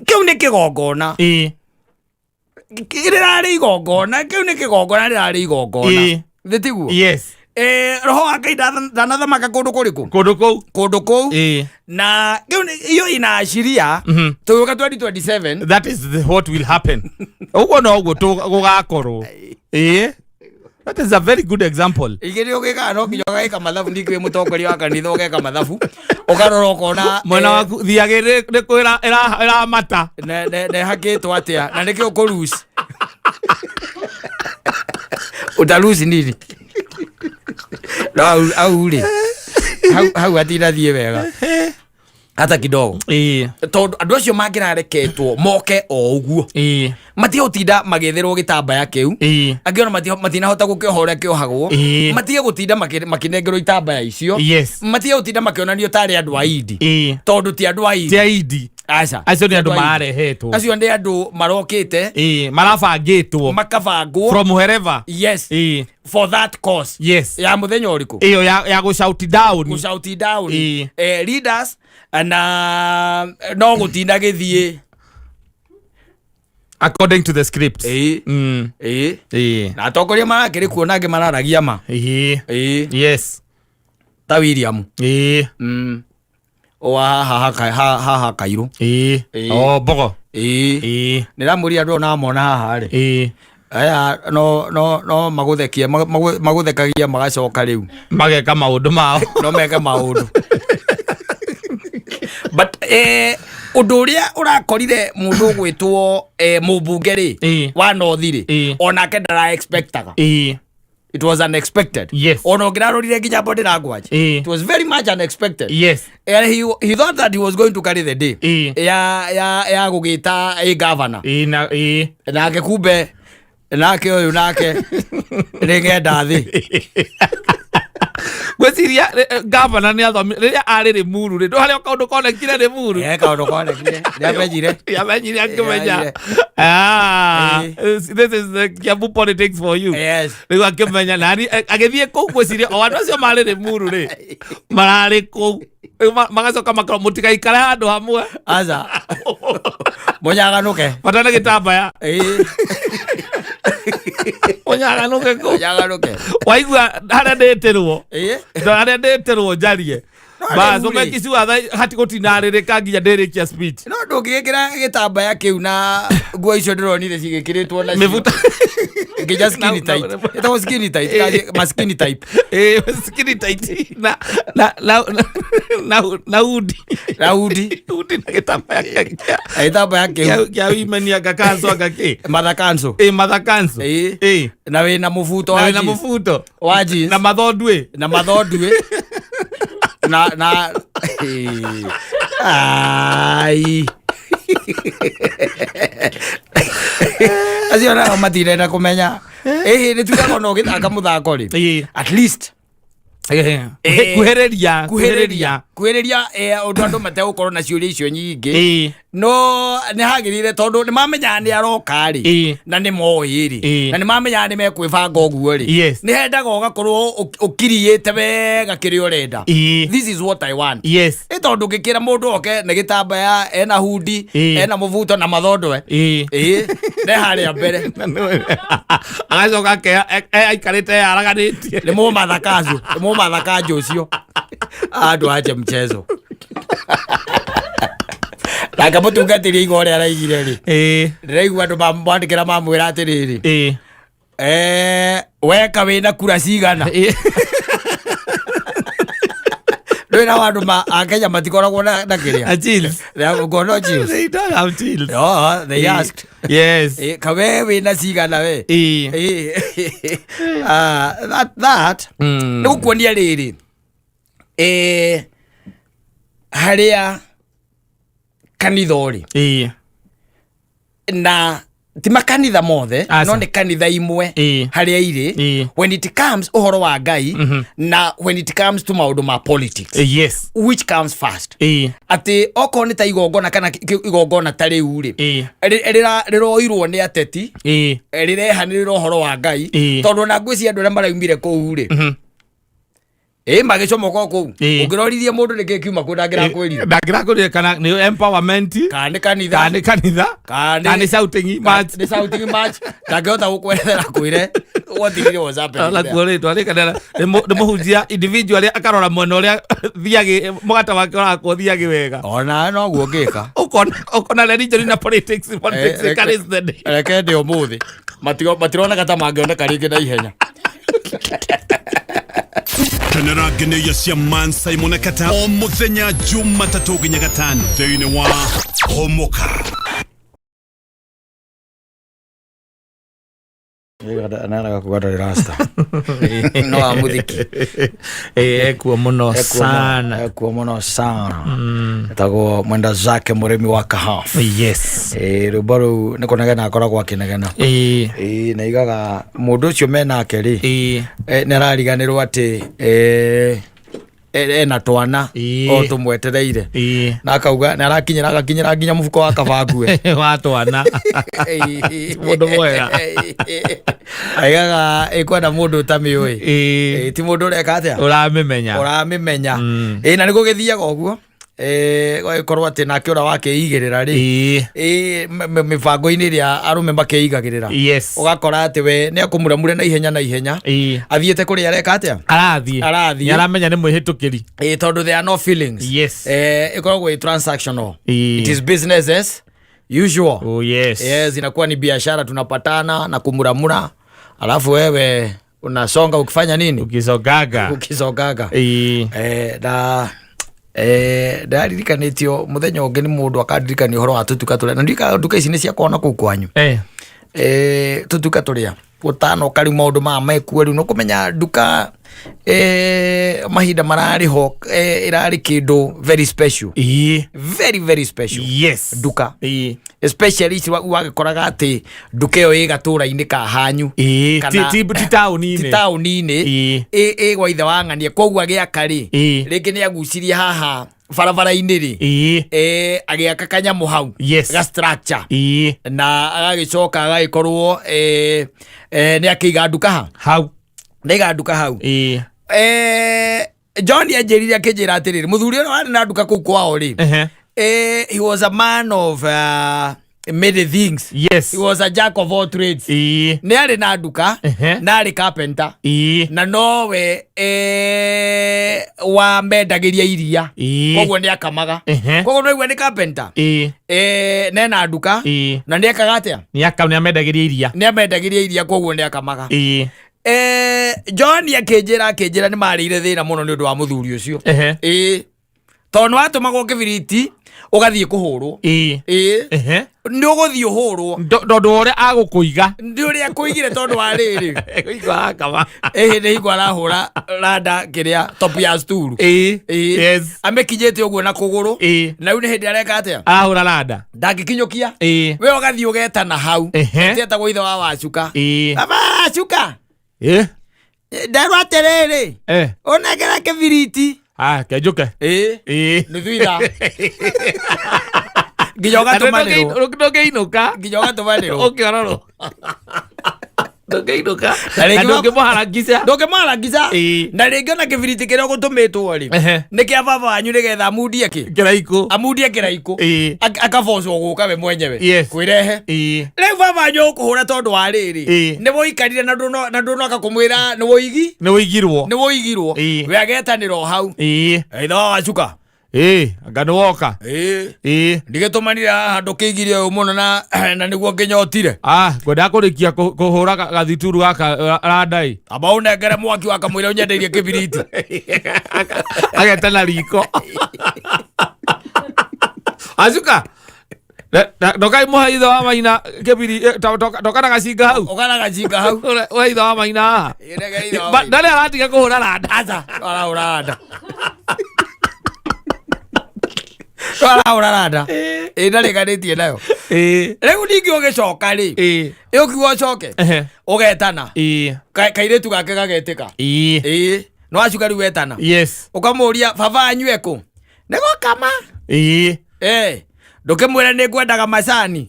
kĩu nĩ kĩgongona. Rĩrarĩ igongona, kĩu nĩ kĩgongona, rĩrarĩ igongona. Thĩ tiguo? Yes. Roho wa Ngai ndanathamaka kũndũ kũrĩkũ? Kũndũ kũu. Kũndũ kũu. Na kĩu iyo inaashiria tũgĩũka 2027. That is what will happen. Ũguo noguo gũgakorwo. That is a very good example. Igĩrĩ ũgĩkaga no nginya ũgagĩka mathabu, ningĩ wĩ mũtongoria wa kanitha ũgeka mathabu, ũkarora ũkona mwena waku thiagĩ nĩ kũ ĩramata. Nehakĩtwo atĩa na nĩkĩ ũkũruci utaruci nini, no hau rĩ, hau hatinathiĩ wega hata kidogo, tondũ andũ acio mangĩrareketwo moke o ũguo, matige gũtinda magĩethĩrwo gĩtambaya kĩu. Angĩ ona matinahota gũkĩoha ũrĩa kĩohagwo. Matige gũtinda makĩnengerwo itambaya icio. Matige gũtinda makĩonanio tarĩ andũ a indi, tondũ ti andũ a indi. Tia idi. Aca. Acio nĩ andũ Ti aingĩ. mararehetwo. Acio nĩ andũ marokĩte. Ĩĩ, marabangĩtwo. Makabangwo. From wherever. Yes. Ĩĩ. For that cause. Yes. Ya mũthenya ũrĩkũ? Ĩyo ya gũ shout down. Gũ shout down. Ĩĩ. Leaders na no gũtinda gĩthiĩ. According to the script. Ĩĩ. Ĩĩ. Ĩĩ. Na atongoria marakĩrĩ kuo nangĩ mararagia ma. Ĩĩ. Ĩĩ. Yes. Ta William. Ĩĩ. Wa haha Kairũ. Ĩĩ. Ĩĩ. Oh, Mbogo. Ĩĩ. Ĩĩ. Nĩramũria andũ ona haha rĩ. Ĩĩ. Aya no magũthekie magũthekagia magacoka rĩu. Mageka maũndũ mao. No meke maũndũ. But ũndũ ũrĩa ũrakorire mũndũ ũgwĩtwo mũmbunge rĩ Ĩĩ. wa North rĩ, Ĩĩ. onake ndara expectaga. Ĩĩ. It was unexpected. Yes. Ona ũngĩrarorire nginya body language. Ĩĩ. It was very much unexpected. Yes. And he thought that he was going to carry the day. Ĩĩ. Ya gũgĩta a governor. Ĩĩ na ĩĩ. Nake kumbe nake ũyũ nake nĩ ng'enda thĩ. Ngwĩciria gavana nĩ athomi rĩrĩa arĩ Rĩmuru rĩ, ndũ harĩa kaũndũ konekire Rĩmuru. Kaũndũ konekire. Nĩamenyire. Nĩamenyire akĩmenya. Ĩĩ. Ah, Ĩĩ. this is the Kiambu politics for you. Yes. Rĩu akĩmenya nani agĩthiĩ kũu ngwĩciria o andũ acio marĩ Rĩmuru rĩ mararĩ kũu. Rĩu magacoka makorwo mũtigaikare handũ hamwe. Aca. Mũnyaganũke. Bata nĩ gĩtambaya. Ĩĩ. Mũnyaganũke kũu. Mũnyaganũke. Waigua harĩa ndĩtĩrwo. Ĩĩ. Harĩa ndĩtĩrwo njarie. No, Bas, rĩu rĩ. ũmekicua hatigũtinarĩrĩka nginya ndĩrĩkia speech. No ndũngĩgĩkĩra gĩtambaya kĩu na nguo icio ndĩronire cigĩkĩrĩtwo nacio. Mĩbuto. Nginya skinny tight. Ĩtagwo skinny tight. Kana ma skinny type. Ĩĩ, skinny tight na udi. Na udi. Udi na gĩtambaya Gĩtambaya kĩu. kĩa women anga kanso anga kĩ. Mother council. Ĩĩ, mother council. Ĩĩ. Ĩĩ. Na wĩna mũbuto Na wa wĩna jeans. mũbuto. Wa jeans. Na mathondwĩ. Na mathondwĩ. Na ai. Acio nao matirenda kũmenya. Ĩhĩ nĩ tugaga ona ũgĩthaka mũthako rĩ. Ĩĩ. At least. Kuhĩrĩria. Kuhĩrĩria. Kuhĩrĩria ũndũ andũ mategũkorwo na ciũria icio nyingĩ. Ĩĩ. No nĩ hagĩrĩire tondũ nĩ mamenyaga nĩ aroka rĩ. Ĩĩ. Na nĩ moĩ rĩ. Ĩĩ. Na nĩ mamenyaga nĩ mekwĩbanga ũguo rĩ. Yes. Nĩ hendaga ũgakorwo ũkiriĩte wega kĩrĩa ũrenda. Ĩĩ. This is what I want. Yes. Ĩ tondũ ũngĩkĩra mũndũ oke na gĩtambaya ena hundi Ĩĩ. ena mũbuto na mathondwe. Ĩĩ. Ĩĩ. Nĩ harĩa mbere. Agacoka aikarĩte yaraganĩtie. Nĩ mũmathakacu. Nĩ mũmathakajo ũcio. Andũ ache mchezo. Nake mũtungatĩri aiga ũrĩa araigire rĩ. Ĩĩ. Ndĩraigua andũ mamwandĩkĩra mamwĩra atĩrĩrĩ. Ĩĩ. Weka wĩna kura cigana. Ĩĩ. Ndũĩ nao andũ a Kenya matikoragwo na kĩrĩa. A chills. They have got no chills. They don't have chills. Oh, they Ĩĩ. asked. Yes. Kawe wĩna cigana we. Ĩĩ. Ĩĩ. That nĩ gũkuonia rĩrĩ. Harĩa kanitha ũrĩ. Ĩĩ. Na ti makanitha mothe Aca. no nĩ kanitha imwe Ĩĩ. harĩa irĩ. Ĩĩ. When it comes ũhoro wa Ngai na when it comes to maũndũ ma politics. Yes. Which comes first? Ĩĩ. Atĩ okorwo nĩ ta igongona kana igongona ta rĩu rĩ. Ĩĩ. Rĩroirwo nĩ ateti. Ĩĩ. Rĩrehanĩrĩra ũhoro wa Ngai. Ĩĩ. Tondũ ona ngwĩciria andũ arĩa maraumire kũu rĩ. Ĩĩ magĩcomoka o kũu. Ĩĩ. Ũngĩroririe mũndũ nĩkĩ kiuma kũu ndangĩrakwĩrire. Ndangĩrakwĩrire kana nĩ empowerment. Kana nĩ kanitha. Kana nĩ kanitha. Kana Kana nĩ shouting match. Nĩ shouting match. Ndangĩhota gũkwerethera kwĩre what really was happening there. Nakuo rĩtwa rĩ kana nĩ mũhunjia individually akarora mwena ũrĩa thiagĩ mũgate wake ũrakwo thiagĩ wega. Ona noguo ngĩka. Ũkona religion na politics, politics carries the day. Reke ndĩ ũmũthĩ. Matironeka ta mangĩoneka rĩngĩ na ihenya. Kenera ngeneia cia Man Simon Kata o muthenya Jumatatũ nginya gatano thĩinĩ wa Homoka. Naraga kuga ndarĩ rasta. No amuthiki. Ekuo mũno sana. Ekuo mũno sana. Etagwo mwenda zake mũrĩmi wa kahafu. Yes. Rwĩmbo rũu nĩ kũnegena akoragwo akĩnegena. Na igaga mũndũ ũcio menake rĩ. Nĩ arariganĩrwo atĩ Ena twana o tũmwetereire. Na akauga nĩ arakinyĩra, agakinyĩra nginya mũbuko wa kabangue wa twana. Mũndũ mwega. Aigaga ĩkwenda mũndũ ũtamĩũĩ. Ti mũndũ ũreka atĩa, Ũramĩmenya. Ũramĩmenya. Ĩ, na nĩ gũgĩthiaga ũguo. Gũgĩkorwo atĩ nake ũrĩa wakĩigĩrĩra rĩ, mĩbango-inĩ ĩrĩa arũme makĩigagĩrĩra, ũgakora atĩ we nĩ akũmuramure na ihenya na ihenya, athiĩte kũrĩa areka atĩa, Arathiĩ. Arathiĩ. Nĩ aramenya nĩ mwĩhĩtũkĩri. Tondũ there are no feelings. Ĩkoragwo ĩ transactional. It is business as usual. Oh, yes. Yes, inakuwa ni biashara, tunapatana na kumuramura, alafu wewe unasonga ukifanya nini? Ukicokaga. Ukisogaga. Na ndaririkanĩtio mũthenya ũngĩ nĩ mũndũ akandirikania ũhoro wa tũtuka tũrĩa, na ndirikanaga nduka ici nĩ ciakorwo na kũu kwanyu. Tũtuka tũrĩa gũtanoka rĩu maũndũ maya mekuo rĩu, nĩũkũmenya nduka mahinda mararĩ ho, ĩrarĩ kĩndũ very special. Very very special. Nduka, especially ici wagĩkoraga atĩ nduka ĩyo ĩ gatũra-inĩ ka hanyu. Ti taũni-inĩ. Ti taũni-inĩ. Ĩ gwa ithe wa ng'ania, koguo agĩaka rĩ, rĩngĩ nĩ agucirie haha barabara-inĩ rĩ, agĩaka kanyamũ hau, ga structure, na agagĩcoka agagĩkorwo nĩ akĩiga nduka ha Hau. Nĩaiga nduka hau. John anjĩrire, akĩnjĩra atĩrĩrĩ, mũthuri ũrĩa warĩ na nduka kũu kwao rĩ, he was a man of many things. He was a jack of all trades. Nĩ arĩ na nduka, na arĩ carpenter, na nowe wamendagĩria iria. Koguo nĩ akamaga. Koguo no nĩ carpenter, nena nduka, na nĩ ekaga atĩa? Nĩ amendagĩria iria. Nĩ amendagĩria iria, koguo nĩ akamaga. John akĩnjĩra nĩ marĩire thĩna mũno nĩ ũndũ wa mũthuri ũcio. Tondũ nĩ watũmagwo kĩbiriti ũgathiĩ kũhũrwo. Nĩ ũgũthiĩ ũhũrwo. Tondũ wa ũrĩa agũkũiga. Nĩ ũrĩa kũigire, tondũ wa rĩrĩ, Kũigua akama. Ĩhĩ, nĩ hingo arahũra randa kĩrĩa top ya sturu. Amĩkinyĩte ũguo na kũgũrũ. Na rĩu nĩ hĩndĩ areka atĩa? Arahũra randa. Ndangĩkinyũkia. We ũgathiĩ ũgetana hau. Tetagwo ithe wa Wacuka. Baba Wacuka, nderwo atĩrĩrĩ, ũnengere kĩbiriti. Ah, kenjũke. Nuthu ithaa nginya ũgatũmanĩrwo. Ndũngĩinũka. Nginya ũgatũmanĩrwo. Ũkĩororwo. Ndũngĩinũka. Na rĩngĩ Na ndũngĩmũharangica. Ndũngĩmũharangica. Na rĩngĩ ona kĩbiriti kĩrĩa ũgũtũmĩtwo rĩ, nĩ kĩa baba wanyu nĩgetha amundie kĩ? Kĩraikũ. Amundie kĩraikũ. Akabocwo gũka we mwenyewe kwĩrehe. Rĩu baba wanyu ũkũhũra tondũ wa rĩrĩ, nĩ woikarire na ndũnoka kũmwĩra nĩ woigi. Nĩ wĩigirwo. Nĩ woigirwo. We agetanĩra o hau, ithe wa Wacuka. Anga nĩ woka. Ndigĩtũmanire haha ndũkĩigire ũyũ mũno na nĩguo ngĩnyotire. Ah, ngwendaga kũrĩkia kũhũra gathituru gaka randa ĩ. Amba ũnengere mwaki wakamwĩra ũnyendeirie kĩbiriti. Agetana riko. Acuka. Ndokai mũhe ithe wa maina kĩbiri, ndoka na gacinga hau. Ũkana gacinga hau. Ũhe ithe wa maina haha. Nengere ithe wa maina. Ndarĩ aratiga kũhũra randa. Aca, arahũra randa. Arahũra randa. Ĩ, ndarĩkanĩtie nayo. Rĩu ningĩ ũgĩcoka rĩ, ĩ ũkiuga ũcoke, ũgetana. Kairĩtu gake gagetĩka. Ĩ, no acuka rĩu wetana. Ũkamũria, baba wanyu ekũ? Nĩ gũkama. Ndũkĩmwĩre nĩ ngwendaga macani.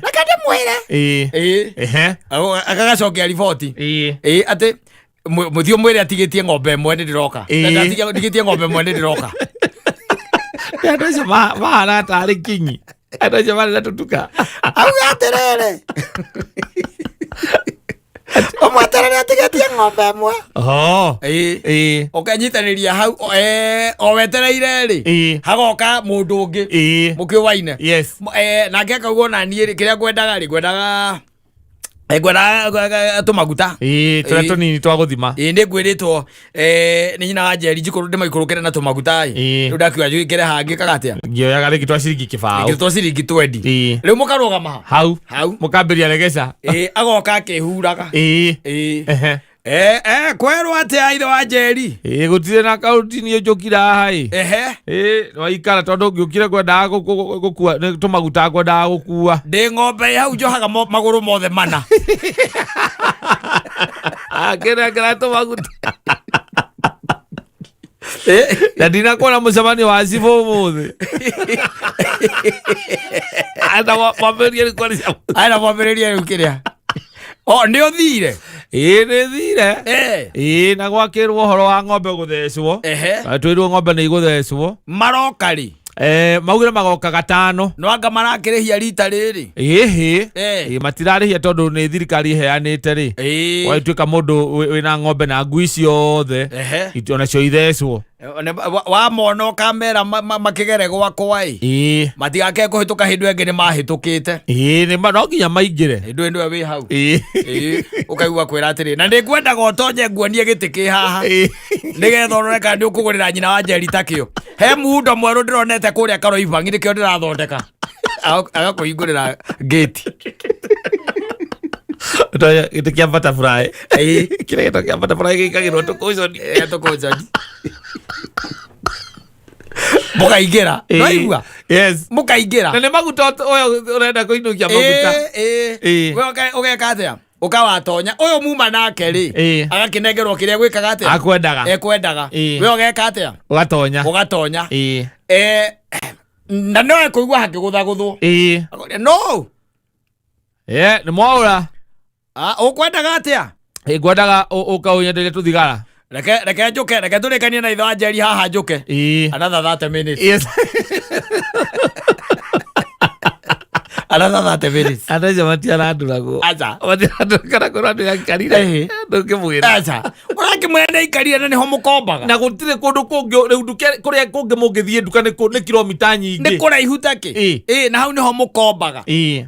Reke ndĩmwĩre. Agagacokia riboti. Atĩ mũthiĩ ũmwĩre atigĩtie ng'ombe ĩmwe nĩ ndĩroka. Ndigĩtie ng'ombe ĩmwe nĩ ndĩroka. Andũ acio mahana tarĩ kinyi. Andũ acio marĩ na tũtuka. Auga atĩrĩrĩ, ũmweterere atigĩtie ng'ombe ĩmwe. Oh. Ũkanyitanĩria hau o wetereire rĩ, hagoka mũndũ ũngĩ mũkĩũwaine. Nake akauga ona niĩ rĩ, kĩrĩa ngwendaga rĩ, ngwendaga tũmaguta. Tũrĩa tũnini twa gũthima. Ĩ, nĩ ngwĩrĩtwo nĩ nyina wa Njeri njikũrũ ndĩmaikũrũkĩre na tũmaguta ĩ. Rĩu ndakiuga njũkĩre hangĩ kaga atĩa? Ngĩoyaga rĩngĩ twa ciringi 20. Twa ciringi 20. Rĩu mũkarũgama ha? Hau. Hau. Mũkambĩria regeca. Agoka akĩhuraga. Kwerwo atĩa ithe wa Njeri? Gũtirĩ na kaunti niĩ njũkire haha ĩ. Waikara tondũ ngĩũkire ngwendaga gũkua nĩ tũmaguta ngwendaga gũkua. Ndĩ ng'ombe ĩ hau njohaga magũrũ mothe mana. Akĩnengera tũmaguta. Na ndinakuona mũcemanio wa cibũ ũmũthĩ. Ata mwambĩrĩrie rĩu kwaria. Aya mwambĩrĩrie rĩu kĩrĩa o nĩ ũthire. Ĩĩ, nĩ thire. Eh. Ĩĩ, na gwakĩrwo ũhoro wa ng'ombe gũthecwo. Ehe. Na twĩrwo ng'ombe nĩ igũthecwo. Maroka rĩ? Eh, maugire magoka gatano. No anga marakĩrĩhia rita rĩrĩ? Ĩhĩ. Eh. Ĩ, matirarĩhia tondũ nĩ thirikari ĩheanĩte rĩ. Ĩĩ. Wagĩtuĩka mũndũ wĩna ng'ombe na ngui ciothe. Ehe. Onacio ithecwo. Wamona ũkamera makĩgere gwakwa ĩ. Ĩĩ. Matigake kũhĩtũka hĩndĩ ĩngĩ nĩ mahĩtũkĩte. Ĩĩ, nĩ no nginya maingĩre. Hĩndĩ ĩyo wĩ hau. Ĩĩ. Ĩĩ, ũkaigua kwĩra atĩrĩ, na nĩ ngwendaga ũtonye nguonie gĩtĩ kĩ haha. Ĩĩ. Nĩgetha ũrore kana nĩ ũkũgũrĩra nyina wa Njeri ta kĩo. He muundo mwerũ ndĩronete kũrĩa Karoibangi nĩkĩo ndĩrathondeka. Agakũhingũrĩra gate. Ũtonye gĩtĩ kĩa butterfly. Ĩĩ. Kĩrĩa gĩtĩ kĩa butterfly gĩikagĩrwo tũkũconi. Ĩĩ, tũkũconi. Mũkaingĩra. Nĩwaigua? Yes. Mũkaingĩra. Na nĩ maguta ũyũ ũrenda kũinũkia maguta. Ĩĩ, Ĩĩ. ĩĩ. We ũgeka atĩa? Ũkawatonya ũyũ muma nake rĩ, Ĩĩ. agakĩnengerwo kĩrĩa gwĩkaga atĩa? Akwendaga. Ekwendaga. Ĩĩ. We ũgeka atĩa? Ũgatonya. Ũgatonya. Ĩĩ. Na no ekũigua hakĩgũthagũthwo. Ĩĩ. Akoria, no. Ĩ, nĩ mwaũra. Ah, ũkwendaga atĩa? Ĩ, ngwendaga ũka ũnyenderie tũthigara. Reke njũke, reke tũrĩkanie na ithe wa Njeri haha njũke. Ĩĩ. Another 30 minutes. Yes. Another 30 minutes. Andũ acio matiarandũragwo. Aca. Matiarandũra kana kwĩrwo andũ aikarire. Ĩĩ. Ndũngĩmwĩra. Aca. Ũrakĩmwĩra nĩ aikarire na nĩho mũkombaga. Na gũtirĩ kũndũ kũngĩ rĩu nduka kũrĩa kũngĩ mũngĩthiĩ nduka nĩ nĩ kilomita nyingĩ. Nĩ kũraihu takĩ. Ĩĩ. Ĩĩ, na hau nĩho mũkombaga. Ĩĩ.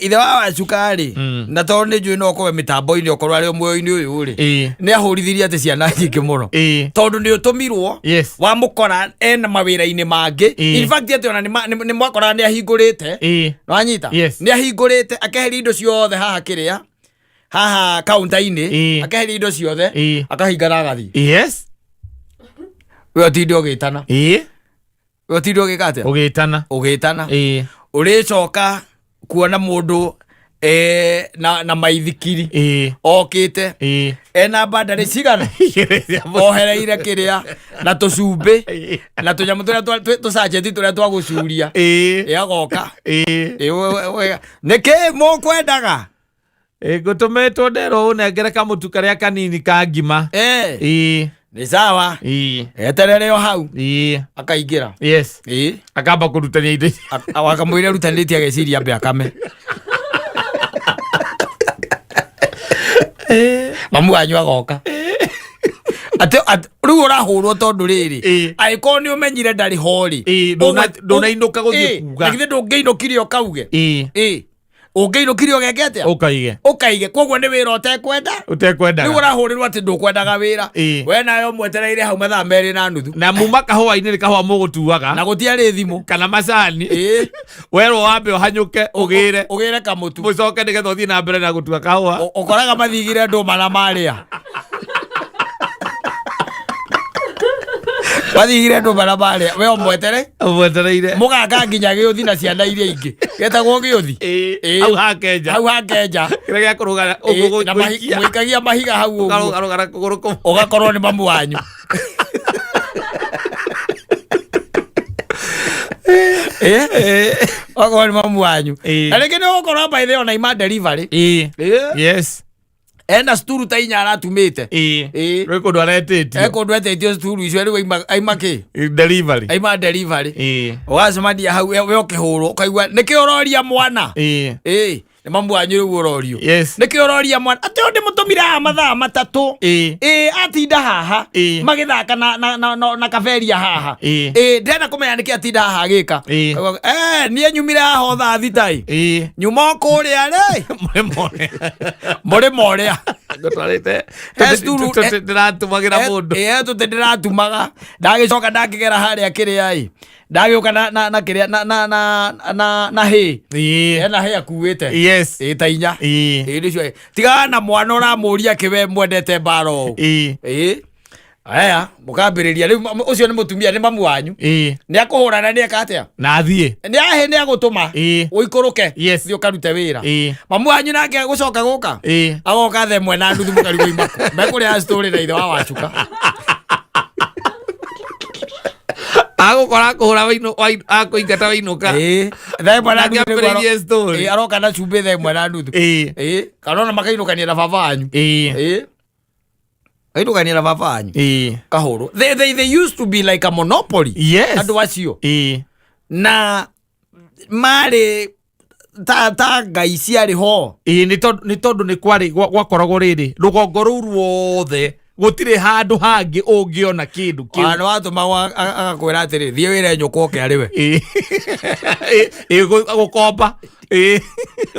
Ithe wa Wacuka rĩ, na tondũ nĩ njũĩ no ũkorwe mĩtambo-inĩ okorwo arĩ o muoyo-inĩ ũyũ rĩ, Ĩĩ. nĩ ahũrithirie atĩ ciana nyingĩ mũno. Ĩĩ. Tondũ nĩ ũtũmirwo Yes. wamũkora ena mawĩra-inĩ mangĩ. Ĩĩ. In fact atĩ ona nĩ mwakoraga nĩ ahingũrĩte. Ĩĩ. Nĩwanyita? Yes. Nĩ ahingũrĩte akeheria indo ciothe haha kĩrĩa haha kaunta-inĩ, Ĩĩ. akeheria indo ciothe, Ĩĩ. akahinga na agathiĩ. Yes. We ũtinde ũgĩtana. Ĩĩ. We ũtinde ũgĩka atĩa? Ũgĩtana. Ũgĩtana. Ĩĩ. Ũrĩcoka kuona mũndũ na maithikiri. Ĩĩ. Okĩte. Ĩĩ. Ena bandarĩ cigana? Ohereire kĩrĩa na tũcumbĩ na tũnyamũ tũrĩa tũcacheti tũrĩa twa gũcuria. Ĩĩ. Ĩ, agoka. Ĩĩ. Ĩ, nĩkĩ mũkwendaga? Ĩ, ngũtũmĩtwo nderwo ũnengere kamũtu karĩa kanini ka ngima. Ĩĩ. Nĩ sawa. Ĩĩ. Eterere o hau. Ĩĩ. Akaingĩra. Yes. Ĩĩ. Akamba kũrutania indo ici. Akamwĩra rutanĩtie ageciria ambe akame. Mamu wanyu agoka. Atĩ rĩu ũrahũrwo tondũ rĩrĩ, Ĩĩ. angĩkorwo nĩ ũmenyire ndarĩ ho rĩ, Ĩĩ, ndũnainũka gũthiĩ Ĩĩ, kuga. na githĩ ndũngĩinũkire ũkauge? Ĩĩ. Ĩĩ. Ũngĩinũkire ũgeke atĩa? Ũkaige. Ũkaige. Koguo nĩ wĩra ũtekwenda? Ũtekwendaga. Rĩu ũrahũrĩrwo atĩ ndũkwendaga wĩra. Ĩĩ. We nawe ũmwetereire hau mathaa merĩ na nuthu. Na muma kahũa-inĩ nĩ kahũa mũgũtuaga. Na gũtiarĩ thimũ. Kana macani. Ĩĩ. Werwo wambe ũhanyũke ũgĩre. Ũgĩre kamũtu. Mũcoke nĩgetha ũthiĩ na mbere na gũtua kahũa. Ũkoraga mathigire ndũma na marĩa. Mathigire ndũma na marĩa. We ũmwetere. Ũmwetereire. Mũgaka nginya gĩũthi na ciana iria ingĩ. Gĩtagwo gĩũthi. Ĩĩ. Ĩĩ. Hau ha Kenja. Hau ha Kenja. Kĩrĩa gĩa kũrũga Ĩĩ, ũguo na gũikia. mũikagia mahiga hau ũguo. Ũkarũgarũga na kũgũrũ kũmwe. Ũgakorwo nĩ mamu wanyu. Ĩĩ. Ũgakorwo nĩ mamu wanyu. Ĩĩ. Na rĩngĩ nĩ ũgũkorwo by the way ona ima delivery. Ĩĩ. Ĩĩ. Yes. Ena sturu ta inya aratumĩte. Ĩĩ. Ĩĩ. Rwĩ kũndũ aretĩtio. E kũndũ etĩtio sturu icio rĩu aima kĩ? Delivery. Aima delivery. Ĩĩ. Ũgacemania hau we ũkĩhũrwo ũkaigua nĩkĩ ũroria mwana? Ĩĩ. Ĩĩ. Nĩ mamu wanyu rĩu ũrorio. Yes. Nĩkĩ ũroria mwana? Atĩ ũyũ ndĩmũtũmire haha mathaa matatũ. Ĩĩ. Ĩĩ, atinda haha. Ĩĩ. Magĩthaka na kaberia haha. Ĩĩ. Ĩĩ, ndĩrenda kũmenya nĩkĩ atinda haha agĩka. Ĩĩ. Niĩ nyumire haha o thaa thita ĩ. Ĩĩ. Nyuma o kũrĩa rĩ. Mũrĩmo ũrĩa. Mũrĩmo ũrĩa. Ngũtwarĩte. He cukuru, Ndĩratũmagĩra mũndũ. Ĩĩ, tũtĩ ndĩratumaga. Ndagĩcoka ndakĩgera harĩa kĩrĩa ĩ. Ndagĩũka na kĩrĩa, na hĩ. Ĩĩ. Ena hĩ akuĩte. Yes. Ĩĩ, ta inya. Ĩĩ. Ĩĩ, nĩcio. Tigana na mwana ũramũria kĩ we mwendete mbara ũũ. Ĩĩ. Ĩĩ. Aya, mũkambĩrĩria rĩu ũcio nĩ mũtumia, nĩ mamu wanyu. Nĩ akũhũrana, nĩ eka atĩa? Na athiĩ. Nĩ ahĩ, nĩ agũtũma ũikũrũke. Thiĩ ũkarute wĩra. Mamu wanyu nake gũcoka gũka, agoka thaa 1:30, mũkarigwo imako mekũrĩa story na ithe wa Wacuka. Agũkora akũhũra akũingata wainũka. Ĩĩ, 1:30 nĩguo Akĩambĩrĩrie story. Ĩĩ, aroka na cumbĩ 1:30. Ĩĩ, kana ona makainũkania na baba wanyu. Ĩĩ, kainũkania na baba wanyu. Kahũrũ, they used to be like a monopoly. Andũ acio na marĩ ta ngai ciarĩ ho. Ĩĩ, nĩ tondũ nĩ kwarĩ gwakoragwo rĩrĩ rũgongo rũu ruothe, gũtirĩ handũ hangĩ ũngĩona kĩndũ kĩu. Ona watũmagwo agakwĩra atĩrĩ, thiĩ wĩre nyũkwa oke arĩ we. Ĩĩ, gũkomba. Ĩĩ,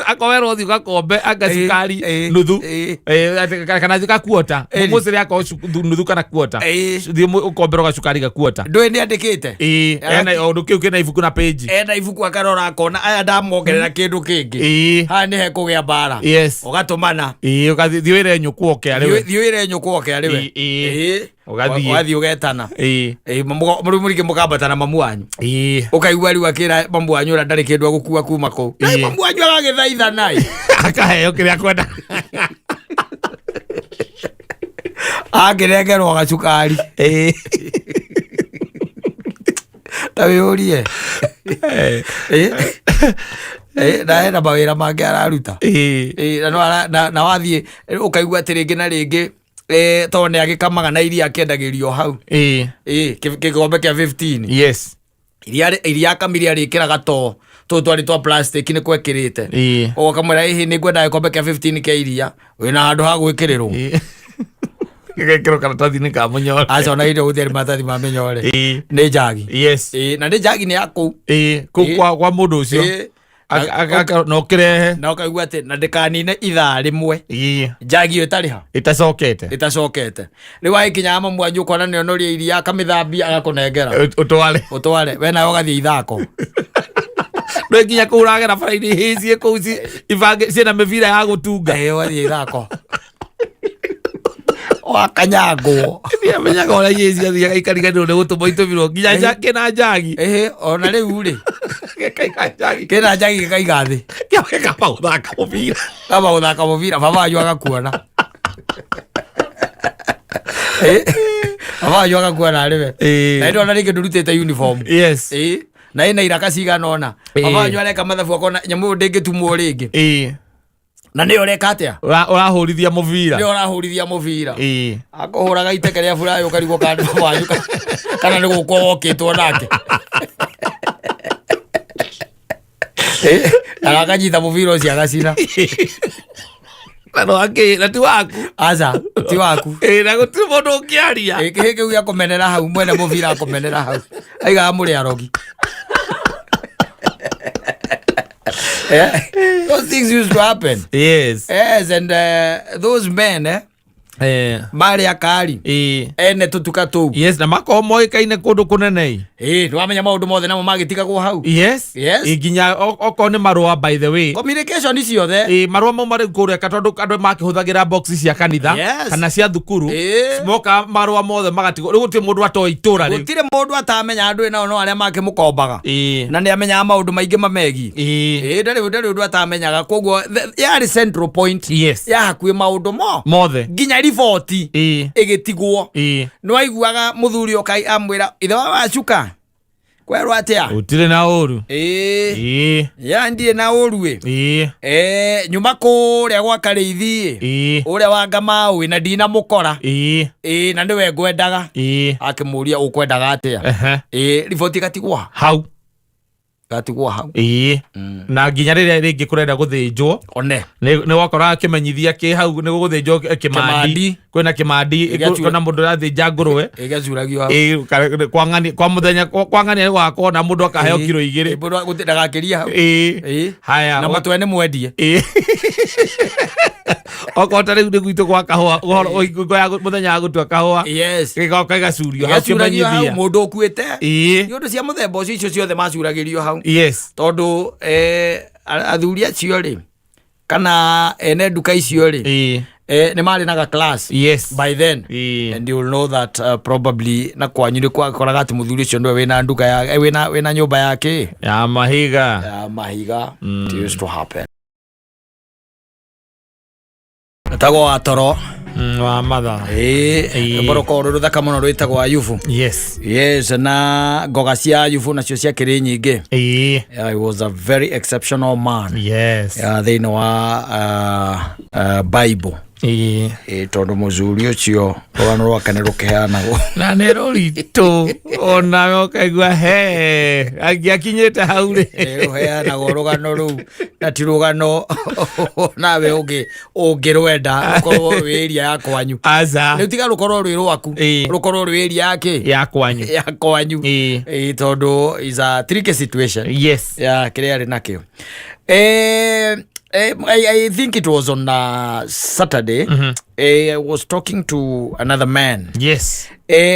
akowerwo thiĩ ũgakombe anga cukari nuthu. Ĩĩ, kana thiĩ gakuota. Mũcere akorwo nuthu kana kuota. Thiĩ ũkomberwo gacukari gakuota. Ndũĩ nĩ andĩkĩte. Ĩĩ, ena ũndũ kĩu kĩna ibuku na page. Ena ibuku, akarora akona aya ndamongerera kĩndũ kĩngĩ, haha nĩ hekũgĩa mbara. Ũgatũmana. Ĩĩ, ũgathiĩ, thiĩ wĩre nyũkwa oke arĩ we. Thiĩ wĩre nyũkwa oke arĩ we. Ĩĩ. Ũgathiĩ. Ũgathiĩ ũgetana. Ĩĩ, rĩu mũrĩngĩ mũkambata na mamu wanyu. Ũkaigua rĩu akĩra mamu wanyu ũrĩa ndarĩ kĩndũ agũkua kuma kũu. Mamu wanyu agagĩthaitha naĩ. Akaheo kĩrĩa akwenda. Akĩnengerwo gacukari. Ta wĩyũrie. Ĩĩ. Ĩĩ, na hena mawĩra mangĩ araruta. Ĩĩ, na no na wathiĩ ũkaigua atĩ rĩngĩ na rĩngĩ, tondũ nĩ agĩkamaga na iria akĩendagĩrio hau. Ĩĩ, gĩkombe kĩa 15. Iria akamire arĩkĩraga to tũtũ twarĩ twa plastic nĩ kwekĩrĩte. Ũkamwĩra, ĩhĩ, nĩ ngwenda gĩkombe kĩa 15 kĩa iria, wĩna handũ ha gwĩkĩrĩrwo? Gĩgekĩrwo karatathi-inĩ ka mũnyore. Aca, ona indo gũtiarĩ maratathi ma mĩnyore. Nĩ njagi. Ĩĩ, na nĩ njagi nĩ ya kũu. Ĩĩ, kũu kwa mũndũ ũcio. Na ũkĩrehe. Na ũkaigua atĩ na ndĩkanine ithaa 1 njagi ĩyo ĩtarĩ ha? Ĩtacokete. Ĩtacokete. Rĩu agĩkinyaga mamu wanyu, ũkona nĩ onoria iria, akamĩthambia, agakũnengera. Ũtware. Ũtware we nawe ũgathiĩ ithako. Ndwe nginya kũu ũragera bara-inĩ hĩ ciĩ kũu ibange ciĩna mĩbira ya gũtunga. Ĩĩ, ũgathiĩ ithako wakanyangwo. Ndiamenyaga ũrĩa ihĩ ciathiaga ikariganĩrwo nĩ gũtũmwo itũmirwo nginya kĩna njagi. Ĩhĩ, ona rĩu rĩ Gĩkaiga njagi. Kĩna njagi gĩkaiga thĩ. Gĩkamba gũthaka mũbira. Kamba gũthaka mũbira, baba wanyu agakuona. Baba wanyu agakuona arĩ we. Na ndona rĩngĩ ndũrutĩte uniform. Ĩĩ, na ĩna iraka cigana ũna. Baba wanyu areka mathabu akona nyamũ ĩyo ndĩngĩtumwo rĩngĩ. Na nĩyo ũreka atĩa? Ũrahũrithia mũbira. Nĩyo ũrahũrithia mũbira. Akũhũraga iteke rĩa burayũ, ũkarigwo kana nĩ baba wanyu kana nĩ gũkwo wokĩtwo nake. Ĩĩ, na akanyita mũbira ũcio agacina. Na no akĩ na ti waku. Aca, ti waku. Ĩĩ, na gũtirĩ mũndũ ũngĩaria. Ĩĩ, kĩhĩ kĩu gĩakũmenera hau, mwene mũbira akũmenera hau, aigaga mũrĩ arogi. Those things used to happen. Yes, and those men, marĩ akari ene tũtuka tũu. Yes, na makorwo moĩkaine kũndũ kũnene. Ĩĩ, nĩwamenya maũndũ mothe namo magĩtigagwo hau. Ĩĩ, nginya okorwo nĩ marũa, by the way. Communication ciothe. Ĩĩ, marũa mau marĩ kũrĩa tondũ andũ makĩhũthagĩra box cia kanitha kana cia thukuru. Moka marũa mothe magatigwo, rĩu gũtirĩ mũndũ atoĩ itũra rĩu. Gũtirĩ mũndũ atamenya andũ nao no arĩa makĩmũkombaga. Na nĩ amenyaga maũndũ maingĩ mamegiĩ. Ĩĩ, ndarĩ ũndũ atamenyaga, koguo yarĩ central point ya hakuhĩ maũndũ mo mothe. Nginya riboti ĩgĩtigwo. Nĩ waiguaga mũthuri ũkai amwĩra ithe wa Wacuka kwerwo atĩa? Gũtirĩ na ũru. Ĩĩ. Ya ndirĩ na ũru ĩ. Nyuma kũrĩa gwa Karĩithi ĩ, ũrĩa wa Ngamaũ ĩ, na ndinamũkora. Ĩĩ, na nĩwe ngwendaga. Akĩmũria, ũkwendaga atĩa? Ĩĩ, riboti ĩgatigwo hau. Gatigwo hau. Ĩĩ, na nginya rĩrĩa rĩngĩ kũrenda gũthĩnjwo, one nĩ wakoraga kĩmenyithia kĩ hau nĩ gũgũthĩnjwo, kĩmandi. Kĩmandi. Kwĩna kĩmandi. Kwĩna mũndũ ũrathĩnja ngũrwe. Ĩgacuragio hau. Ĩĩ, kwa ng'ani kwa mũthenya kwa ng'ania nĩ gũgakorwo na mũndũ akaheo kiro 2. Ĩĩ, mũndũ ndagakĩrie hau. Ĩĩ. Haya. Na matwe nĩ mwendie. Ĩĩ, okorwo ta rĩu nĩ gwitũ gwa kahũa, ũhoro hingo ya mũthenya wa gũtua kahũa, gĩgoka gĩgacurio hau. Gĩgacuragio hau. Kĩmenyithia. Mũndũ ũkuĩte. Nĩ ũndũ cia mũthemba ũcio, icio ciothe macuragĩrio hau. Tondũ athuri acio rĩ, kana ene nduka icio rĩ, Nĩ marĩ na ga class Yes. by then. And you'll know that probably na kwanyu nĩ kwakoraga atĩ mũthuri ũcio nĩwe wĩna nduka ya wĩna nyũmba yake Ya mahiga. Ya mahiga. It used to happen. Etagwo wa toro. Wa matha. Ĩĩ. Rwĩmbo rũkoragwo rwĩ rũthaka mũno rwĩtagwo Ayubu. Yes, na ngoga cia Ayubu nacio ciakĩrĩ nyingĩ. Yeah, he was a very exceptional man. Yeah, thĩinĩ wa Bible. Ĩĩ, tondũ mũthuri ũcio rũgano rwake nĩ rũkĩheanagwo. Na nĩ rũritũ onawe ũkaigua he angĩakinyĩte hau rĩ. Nĩ rũheanagwo rũgano rũu na ti rũgano nawe ũngĩrwenda rũkorwo rwĩ area ya kwanyu. Aca. Rĩu tiga rũkorwo rwĩ rwaku, rũkorwo rwĩ area ya kĩ? Ya kwanyu. Ya kwanyu. Ĩĩ, tondũ is a tricky situation. Ya kĩrĩa arĩ nakĩo. I think it was on Saturday. I was talking to another man.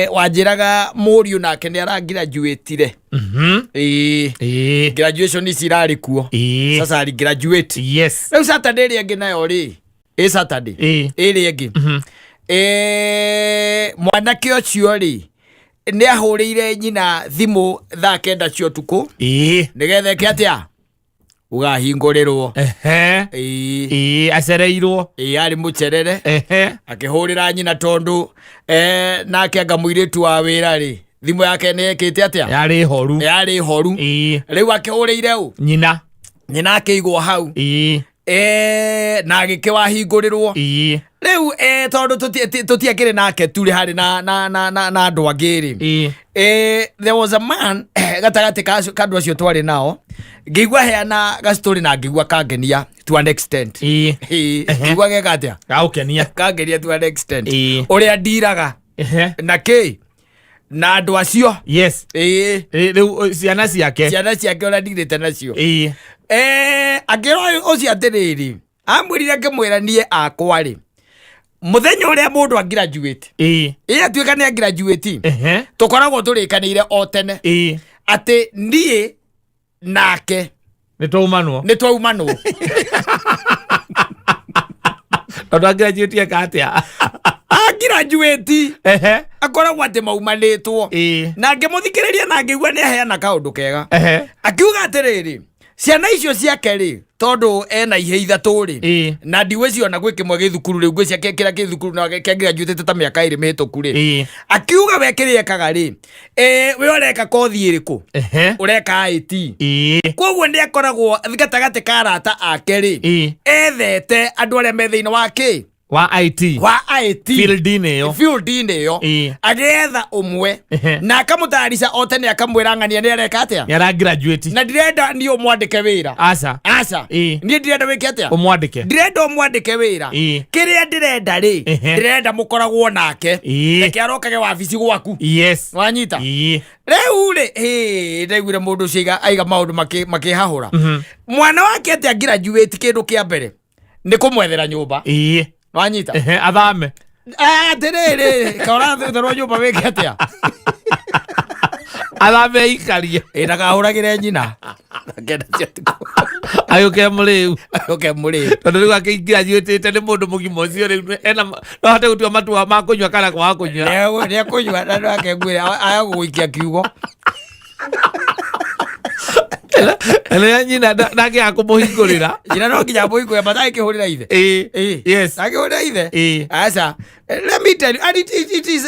Wanjĩraga mũriũ nake nĩ aragraduatire. Graduation ici irarĩ kuo. Sasa ari graduate. Rĩu Saturday ĩrĩa ĩngĩ nayo rĩ, ĩ Saturday ĩrĩa ĩngĩ, mwanake ũcio rĩ nĩ ahũrĩire nyina thimũ thaa 9 cia ũtukũ nĩgetha eke atĩa, ũgahingũrĩrwo. Ĩĩ. Ĩĩ, acereirwo. Ĩĩ, arĩ mũcerere. Akĩhũrĩra nyina tondũ nake anga mũirĩtu wa wĩra rĩ, thimũ yake nĩ ĩkĩte atĩa? Yarĩ horu. Yarĩ horu. Rĩu akĩhũrĩire ũ? Nyina. Nyina akĩigwo hau. Na agĩkĩwahingũrĩrwo. Rĩu tondũ tũtiakĩrĩ nake tu rĩ, harĩ na andũ angĩ rĩ. There was a man gatagatĩ ka andũ acio twarĩ nao, ngĩigua heana gastory na ngĩigua kangenia to an extent. Ĩĩ, ngĩigua geka atĩa? Gagũkenia. Kangenia to an extent. Ũrĩa ndiraga na kĩ na andũ acio. Ĩĩ. Rĩu ciana ciake. Ciana ciake ũrĩa ndirĩte nacio. Akĩra ũcio atĩrĩrĩ, amwĩrire akĩmwĩra niĩ akwa rĩ, mũthenya ũrĩa mũndũ angraduate, ĩ atuĩka nĩ angraduate, tũkoragwo tũrĩkanĩire o tene atĩ niĩ nake Nĩ twaumanwo. Nĩ twaumanwo. Tondũ angraduate eka atĩa? Angraduate akoragwo atĩ maumanĩtwo. Na ngĩmũthikĩrĩria na ngĩigua nĩ aheana kaũndũ kega. Akiuga atĩrĩrĩ, ciana icio ciake rĩ, tondũ ena ihĩ 3 rĩ, na ndigwĩciria ona gwĩ kĩmwe gĩ thukuru rĩu, ngwĩciria kĩrĩa gĩ thukuru na kĩa graduate ta mĩaka 2 mĩhĩtũku rĩ. Akiuga we kĩrĩa ekaga rĩ, we ũreka kothi ĩrĩkũ? Ũreka IT. Koguo nĩ akoragwo gatagatĩ ka arata ake rĩ, ethete andũ arĩa me thĩinĩ wa kĩ? Wa IT. Wa IT. Field-inĩ ĩyo. Field-inĩ ĩyo. Agĩetha ũmwe. Na akamũtarica o tene akamwĩra ng'ania nĩ areka atĩa? Nĩ ara graduate. Na ndirenda niĩ ũmwandĩke wĩra. Aca. Aca. Niĩ ndirenda wĩke atĩa? Ũmwandĩke. Ndirenda ũmwandĩke wĩra. Kĩrĩa ndĩrenda rĩ, ndĩrenda mũkoragwo nake. Reke arokage wabici gwaku. Wanyita? Rĩu rĩ, ndaiguire mũndũ ũcio aiga maũndũ makĩhahũra. Mwana wake atĩ angraduate kĩndũ kĩa mbere nĩ kũmwethera nyũmba. Wanyita? Athame. Atĩrĩrĩ, ka ũrathetherwo nyũmba wĩke atĩa? Athame aikarie. Ndakahũragĩre nyina. Ngenda cia thikũ. Agĩũke mũrĩu. Agĩũke mũrĩu. Tondũ rĩu akĩgraduate nĩ mũndũ mũgima ũcio rĩu ena no ahote gũtua matua ma kũnyua kana kwaga kũnyua. Nĩ ekũnyua na no ake ngwĩre aya gũgũikia kiugo. Rĩrĩa nyina ndangĩaga kũmũhingũrĩra. Nyina no nginya amũhingũre, but angĩkĩhũrĩra ithe. Angĩhũrĩra ithe. Aca. Let me tell you, and it is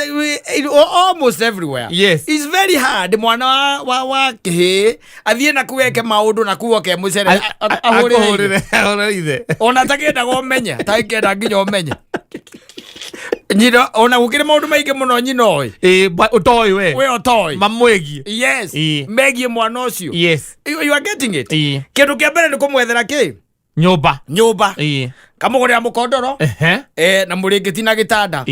almost everywhere. It's very hard mwana wa kĩhĩĩ athiĩ na kũu eke maũndũ na kũu oke mũcere, ahũrĩre ithe. Ahũrĩre ithe. Ona atakĩendaga ũmenye, atakĩenda nginya ũmenye. Nyina, ona gũkĩrĩ maũndũ maingĩ mũno nyina oĩ. Ũtoĩ we. We ũtoĩ. Mamwĩgiĩ. Yes. Megiĩ mwana ũcio. You are getting it? Kĩndũ kĩa mbere nĩ kũmwethera kĩ? Nyũmba. Nyũmba. Kamũgũrĩra mũkondoro. Na mũrĩngĩti na gĩtanda.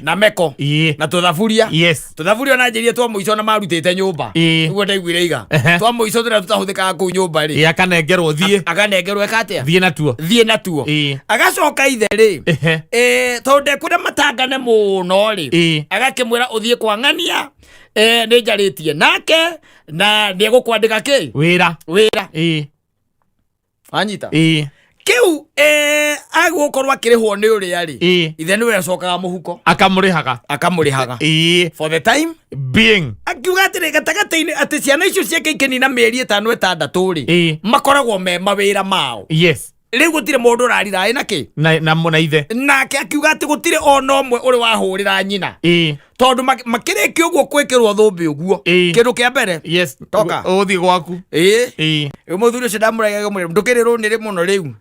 Na meko. Na tũthaburia. Tũthaburia ona njĩrire twa mũico na marutĩte nyũmba. Nĩguo ndaiguire iga. Twa mũico tũrĩa tũtahũthĩkaga kũu nyũmba rĩ. Akanengerwo thiĩ. Akanengerwo eka atĩa? Thiĩ natuo. Thiĩ natuo. Agacoka ithe rĩ. Tondũ ndekwenda matangane mũno rĩ. Agakĩmwĩra ũthiĩ kwa ng'ania. Nĩ njarĩtie nake na nĩ egũkwandĩka kĩ? Wĩra. Wĩra. Wanyita? Kĩu agũkorwo akĩrĩhwo nĩ ũrĩa rĩ, ithe nĩwe acokaga mũhuko. Akamũrĩhaga. Akamũrĩhaga. For the time being. Akiuga atĩrĩ, gatagatĩ-inĩ atĩ ciana icio ciake ikĩnina mĩeri 5 6 rĩ, makoragwo me mawĩra mao. Rĩu gũtirĩ mũndũ ũrarira ĩ nakĩ. Na ithe. Nake akiuga atĩ gũtirĩ ona ũmwe ũrĩ wahũrĩra nyina. Tondũ makĩrĩkia ũguo gwĩkĩrwo thũmbĩ ũguo. Kĩndũ kĩa mbere. Toka. Ũgũthiĩ gwaku. Rĩu mũthuri ũcio ndamũragia ngĩmwĩra, ndũkĩrĩ rũnĩrĩ mũno rĩu.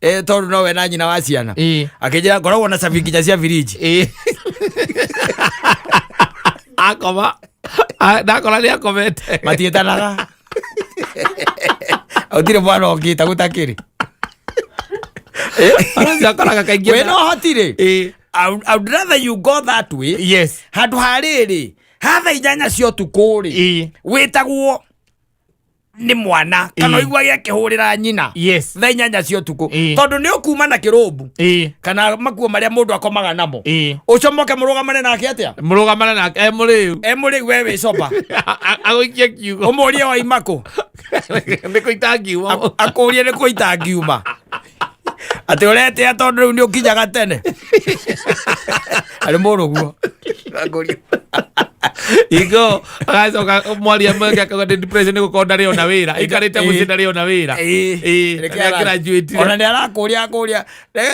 Tondũ nowe na nyina wa ciana. Akĩnjĩra ngoragwo na cabi nginya cia biriji. Akoma. Ndakora nĩ akomete. Matiĩtanaga. Gũtirĩ mwana ũngĩta gũtakĩrĩ. Ũcio akoraga kaingĩ Wĩna ũhoti rĩ. I would rather you go that way. Handũ ha rĩrĩ, ha thaa 8 cia ũtukũ rĩ, wĩtagwo nĩ mwana kana ũiguage akĩhũrĩra nyina. Thaa 8 cia ũtukũ. Tondũ nĩ ũkuma na kĩrũmbu. Kana makuo marĩa mũndũ akomaga namo. Ũcomoke mũrũgamane nake atĩa? Mũrũgamane nake e mũrĩu. E mũrĩu we wĩ coba. Agũikie kiugo. Ũmũrie waima kũ? Nĩ kũita ngiuma. Akũrie nĩ kũita ngiuma. Atĩ ũretĩa tondũ rĩu nĩ ũkinyaga tene. Arĩ mũrũguo. Akũrie. Ingo agacoka mwaria mweke akauga ndĩ depression nĩ gũkorwo ndarĩ ona wĩra. Aikarĩte mũciĩ ndarĩ ona wĩra. Reke nĩ graduate. Ona nĩ arakũria akũria.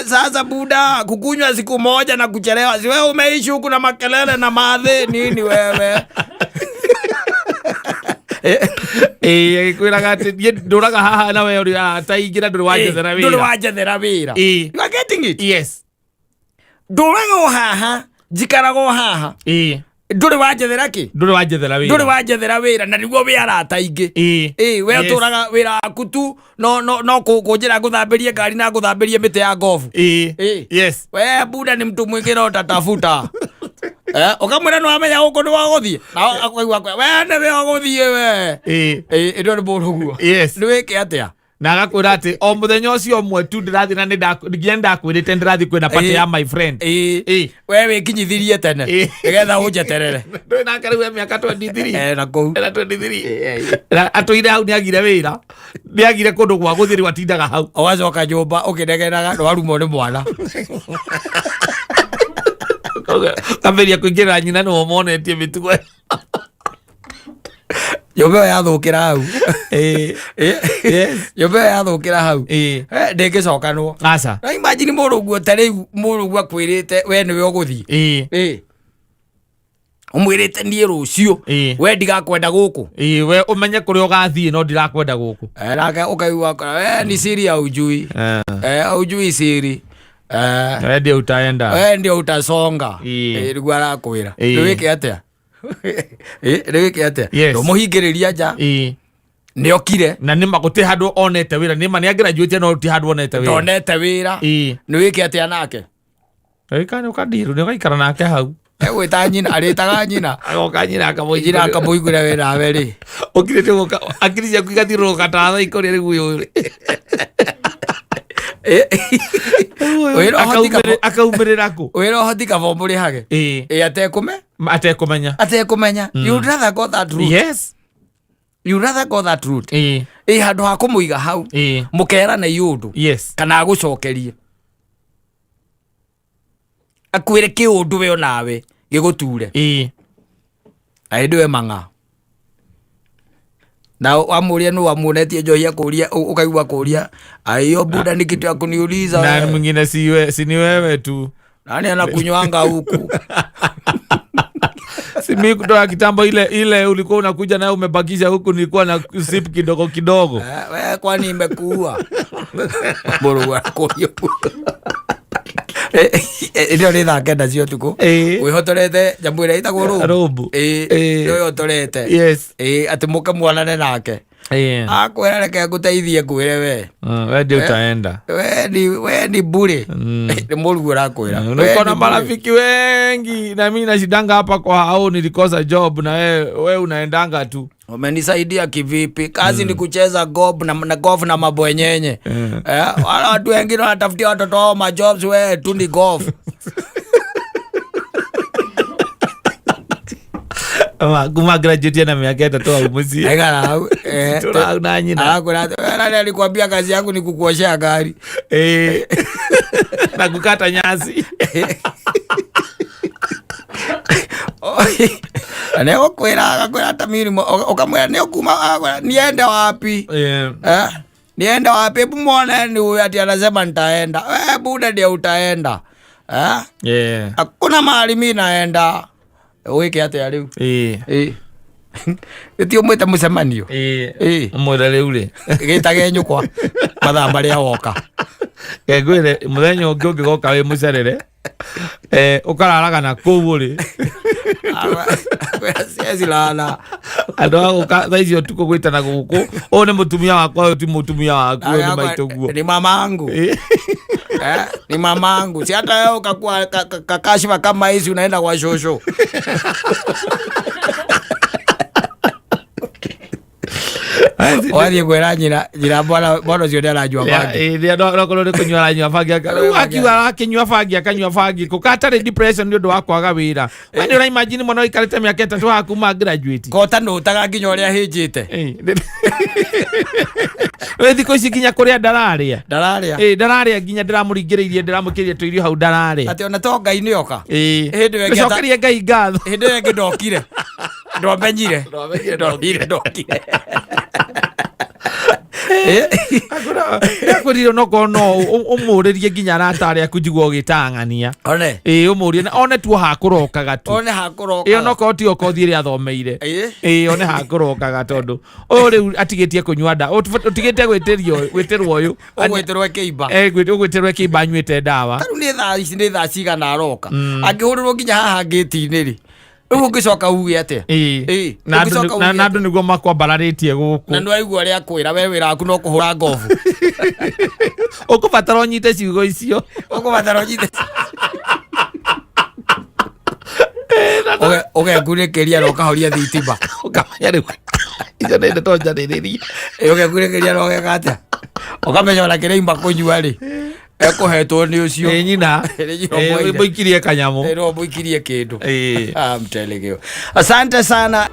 Sasa buda kukunywa siku moja na kuchelewa. Si wewe umeishi huku na makelele na madhe nini wewe? Agĩkwĩraga atĩ niĩ ndũraga haha na we ũrĩ ataingĩra ndũrĩ wanjethera wĩra. Ndũrĩ wanjethera wĩra. You are getting it? Yes. Ndũraga o haha, njikaraga o haha. Ndũrĩ wanjethera kĩ? Ndũrĩ wanjethera wĩra. Ndũrĩ wanjethera wĩra na nĩguo wĩ arata aingĩ. We ũtũraga wĩra waku tu no kũnjĩra ngũthambĩrie ngari na ngũthambĩrie mĩtĩ ya ngobu. We buda ni mtu mwingine utatafuta. Ukamwĩra nĩ wamenya gũkũ nĩ wagũthiĩ. Na akaigua akwa, we nĩ we ũgũthiĩ we. Ĩno nĩ mũrũguo. Nĩ wĩke atĩa? Na agakwĩra atĩ o mũthenya ũcio ũmwe tu ndĩrathiĩ na nginya nĩndakwĩrĩte nĩndĩrathiĩ kwĩna party ya my friend. We wĩkinyithirie tene. Nĩgetha ũnjeterere. Ndũĩ nake rĩu e mĩaka 23. Na kũu. Ena 23. Na atũire hau nĩagire wĩra. Nĩagire kũndũ gwa gũthiĩ rĩu atindaga hau. Ũgacoka nyũmba ũkĩnegenaga nĩwarumwo nĩ mwana. Kambĩrĩria kũingĩrĩra nyina nĩwe ũmonetie mĩtugo ĩyo. Nyũmba ĩyo yathũkĩra hau. Nyũmba ĩyo yathũkĩra hau. Ndĩngĩcokanwo. Aca. Na imagine mũrũguo ta rĩu mũrũguo akwĩrĩte we nĩwe ũgũthiĩ. Ũmwĩrĩte niĩ rũciũ. We ndigakwenda gũkũ. We ũmenye kũrĩa ũgathiĩ no ndirakwenda gũkũ. Nake ũkaigua akora, we ni siri haujui. Haujui siri. We ndio utaenda. We ndio utasonga. Nĩguo arakwĩra. Rĩu wĩke atĩa? Rĩu wĩke atĩa? Ndũmũhingĩrĩria nja. Nĩokire. Na nĩma gũtirĩ handũ onete wĩra. Nĩma nĩ graduate no gũtirĩ handũ onete wĩra. Ndonete wĩra. Nĩ wĩke atĩa nake? Ĩka nĩ ũkandirũ, nĩ ũgaikara nake hau. Egwĩta nyina, arĩtaga nyina. Agoka nyina akamũigĩra. Nyina akamũigĩra we nawe rĩ. Ũkirĩte gũka, akiri ciaku igathiũrũrũka ta thaa ikũrĩa rĩu ũyũ rĩ. Wĩra ũhoti kabo- Akaumĩrĩra kũ? Wĩra ũhoti kaba ũmũrĩhage. Atekũme? Atekũmenya. Atekũmenya. You'd rather go that route. You'd rather go that route. Handũ ha kũmũiga hau. Mũkerane iũndũ. Kana agũcokerie. Akwĩre kĩũndũ we onawe gĩgũture. Na hĩndĩ we mang'a. Na wamũria nũ wamuonetie njohi akũria, ũkaigua akũria, aiyo buda ni kitu ya kuniuliza Na wewe. mwingine si ni wewe tu. Nani anakunywanga huku? Si mimi kutoka kitambo ile ulikuwa unakuja nayo umebakisha huku, nilikuwa na sip kidogo kidogo. Wewe kwani imekuua? Mburu akũria. Ĩno nĩ thaa 9 cia ũtukũ. Wĩhotorete nyamũ ĩrĩa ĩtagwo rũmbu. Rũmbu. Nĩ wĩhotorete. Atĩ mũke mwanane nake. Akwĩra reke ngũteithie ngwĩre we. We ndio utaenda. We ni bure. Nĩ mũrugu ũrakwĩra. We Niko na ni bure. marafiki wengi na mimi nashindanga hapa kwa hao, nilikosa job na we unaendanga tu. Umenisaidia kivipi? Kazi ni kucheza golf na golf na mabwenyenye. Wala watu wengine wanatafutia watoto wao majobs, we tu ni golf. Kuma graduate na miaka 3 hau muciĩ. Aikara hau. Tũra hau na nyina. Arakwĩra atĩ, "Wewe nani alikwambia kazi yangu ni kukuoshea gari?" Na kukata nyasi. Na nĩegũkwĩra, agakwĩra ta mimi ũkamwĩra nĩ ũkuma, agakwĩra niende wapi? Niende wapi? Hebu muone ni huyu ati anasema nitaenda. Buda ndio utaenda. Hakuna mahali mimi naenda. Wĩke atĩa rĩu? Ĩti ũmwĩte mũcemanio. Ũmwĩre rĩu rĩ. Gĩtage nyũkwa mathaa marĩa woka. Ngwĩre mũthenya ũngĩ ũngĩgoka wĩ mũcerere, ũkararaga na kũu ũrĩ. Siwezi lala. Andũ a gũka thaa icio ũtukũ gwĩtana gũkũ, ũyũ nĩ mũtumia wakwa, ũyũ ti mũtumia waku, ũyũ nĩ maitũ guo. Ni mamangu. Ni mamangu. Si hata wewe ukakuwa kakashifa kama hizi unaenda kwa shosho. Wathiĩ kwĩra nyina, nyina bwana bwana ũcio nĩaranyua bangi. Nokorwo nĩ kũnyua aranyua bangi, rĩu akiuga arakĩnyua bangi, akanyua bangi kũ katarĩ depression nĩ ũndũ wa kwaga wĩra. We nĩ ũra imagine mwana ũikarĩte mĩaka 3 haha kuma graduate. Kota nũtaga nginya ũrĩa ahĩnjĩte. Wĩ thikũ ici nginya kũrĩa ndararĩa. Ndararĩa. Ndararĩa nginya ndĩramũringĩrĩirie, ndĩramũkĩria tũirio hau ndararĩa. Atĩ ona to Ngai nĩoka. Hĩndĩ ĩyo ĩngĩ Gũcokeria Ngai ngatho. Hĩndĩ ĩyo ĩngĩ ndokire. Ndwamenyire. Ndwamenyire, ndokire, ndokire. Ndakwĩrire onokorwo no ũmũrĩrie nginya arata arĩa aku njigua ũgĩtang'ania. One. Ũmũrie na one tu hakũrokaga tu. One hakũrokaga. Onokorwo ti okothi ĩrĩa athomeire. One hakũrokaga tondũ ũyũ rĩu atigĩtie kũnyua ndawa. Ũtigĩte gwĩtĩrwo ũyũ. Ũgwĩtĩrwo kĩimba. Ũgwĩtĩrwo kĩimba anyuĩte ndawa. Tarĩu nĩ thaa ici, nĩ thaa cigana aroka. Angĩhũrĩrwo nginya haha ngĩti-inĩ rĩ. Rĩu ũngĩcoka uge atĩa? Na Ũngĩcoka uge na andũ nĩguo makwambararĩtie gũkũ. Na nĩwaigua ũrĩa akwĩra, we wĩra waku no kũhũra ngobu. Ũkũbatara ũnyite ciugo icio. Ũkũbatara ũnyite. Ũgekunĩkĩria na ũkahoria thitima. Ũkamenya rĩu. Icio nĩ ndeto njarĩrĩrie. Ũgekunĩkĩria na ũgeka atĩa? Ũkamenya ona kĩrĩa ima kũnyua rĩ. Ekũhetwo nĩ ũcio. Nyina. Nĩ nyina ũmũheire. Mũikirie kanyamũ. No mũikirie kĩndũ. I'm telling you. Asante sana.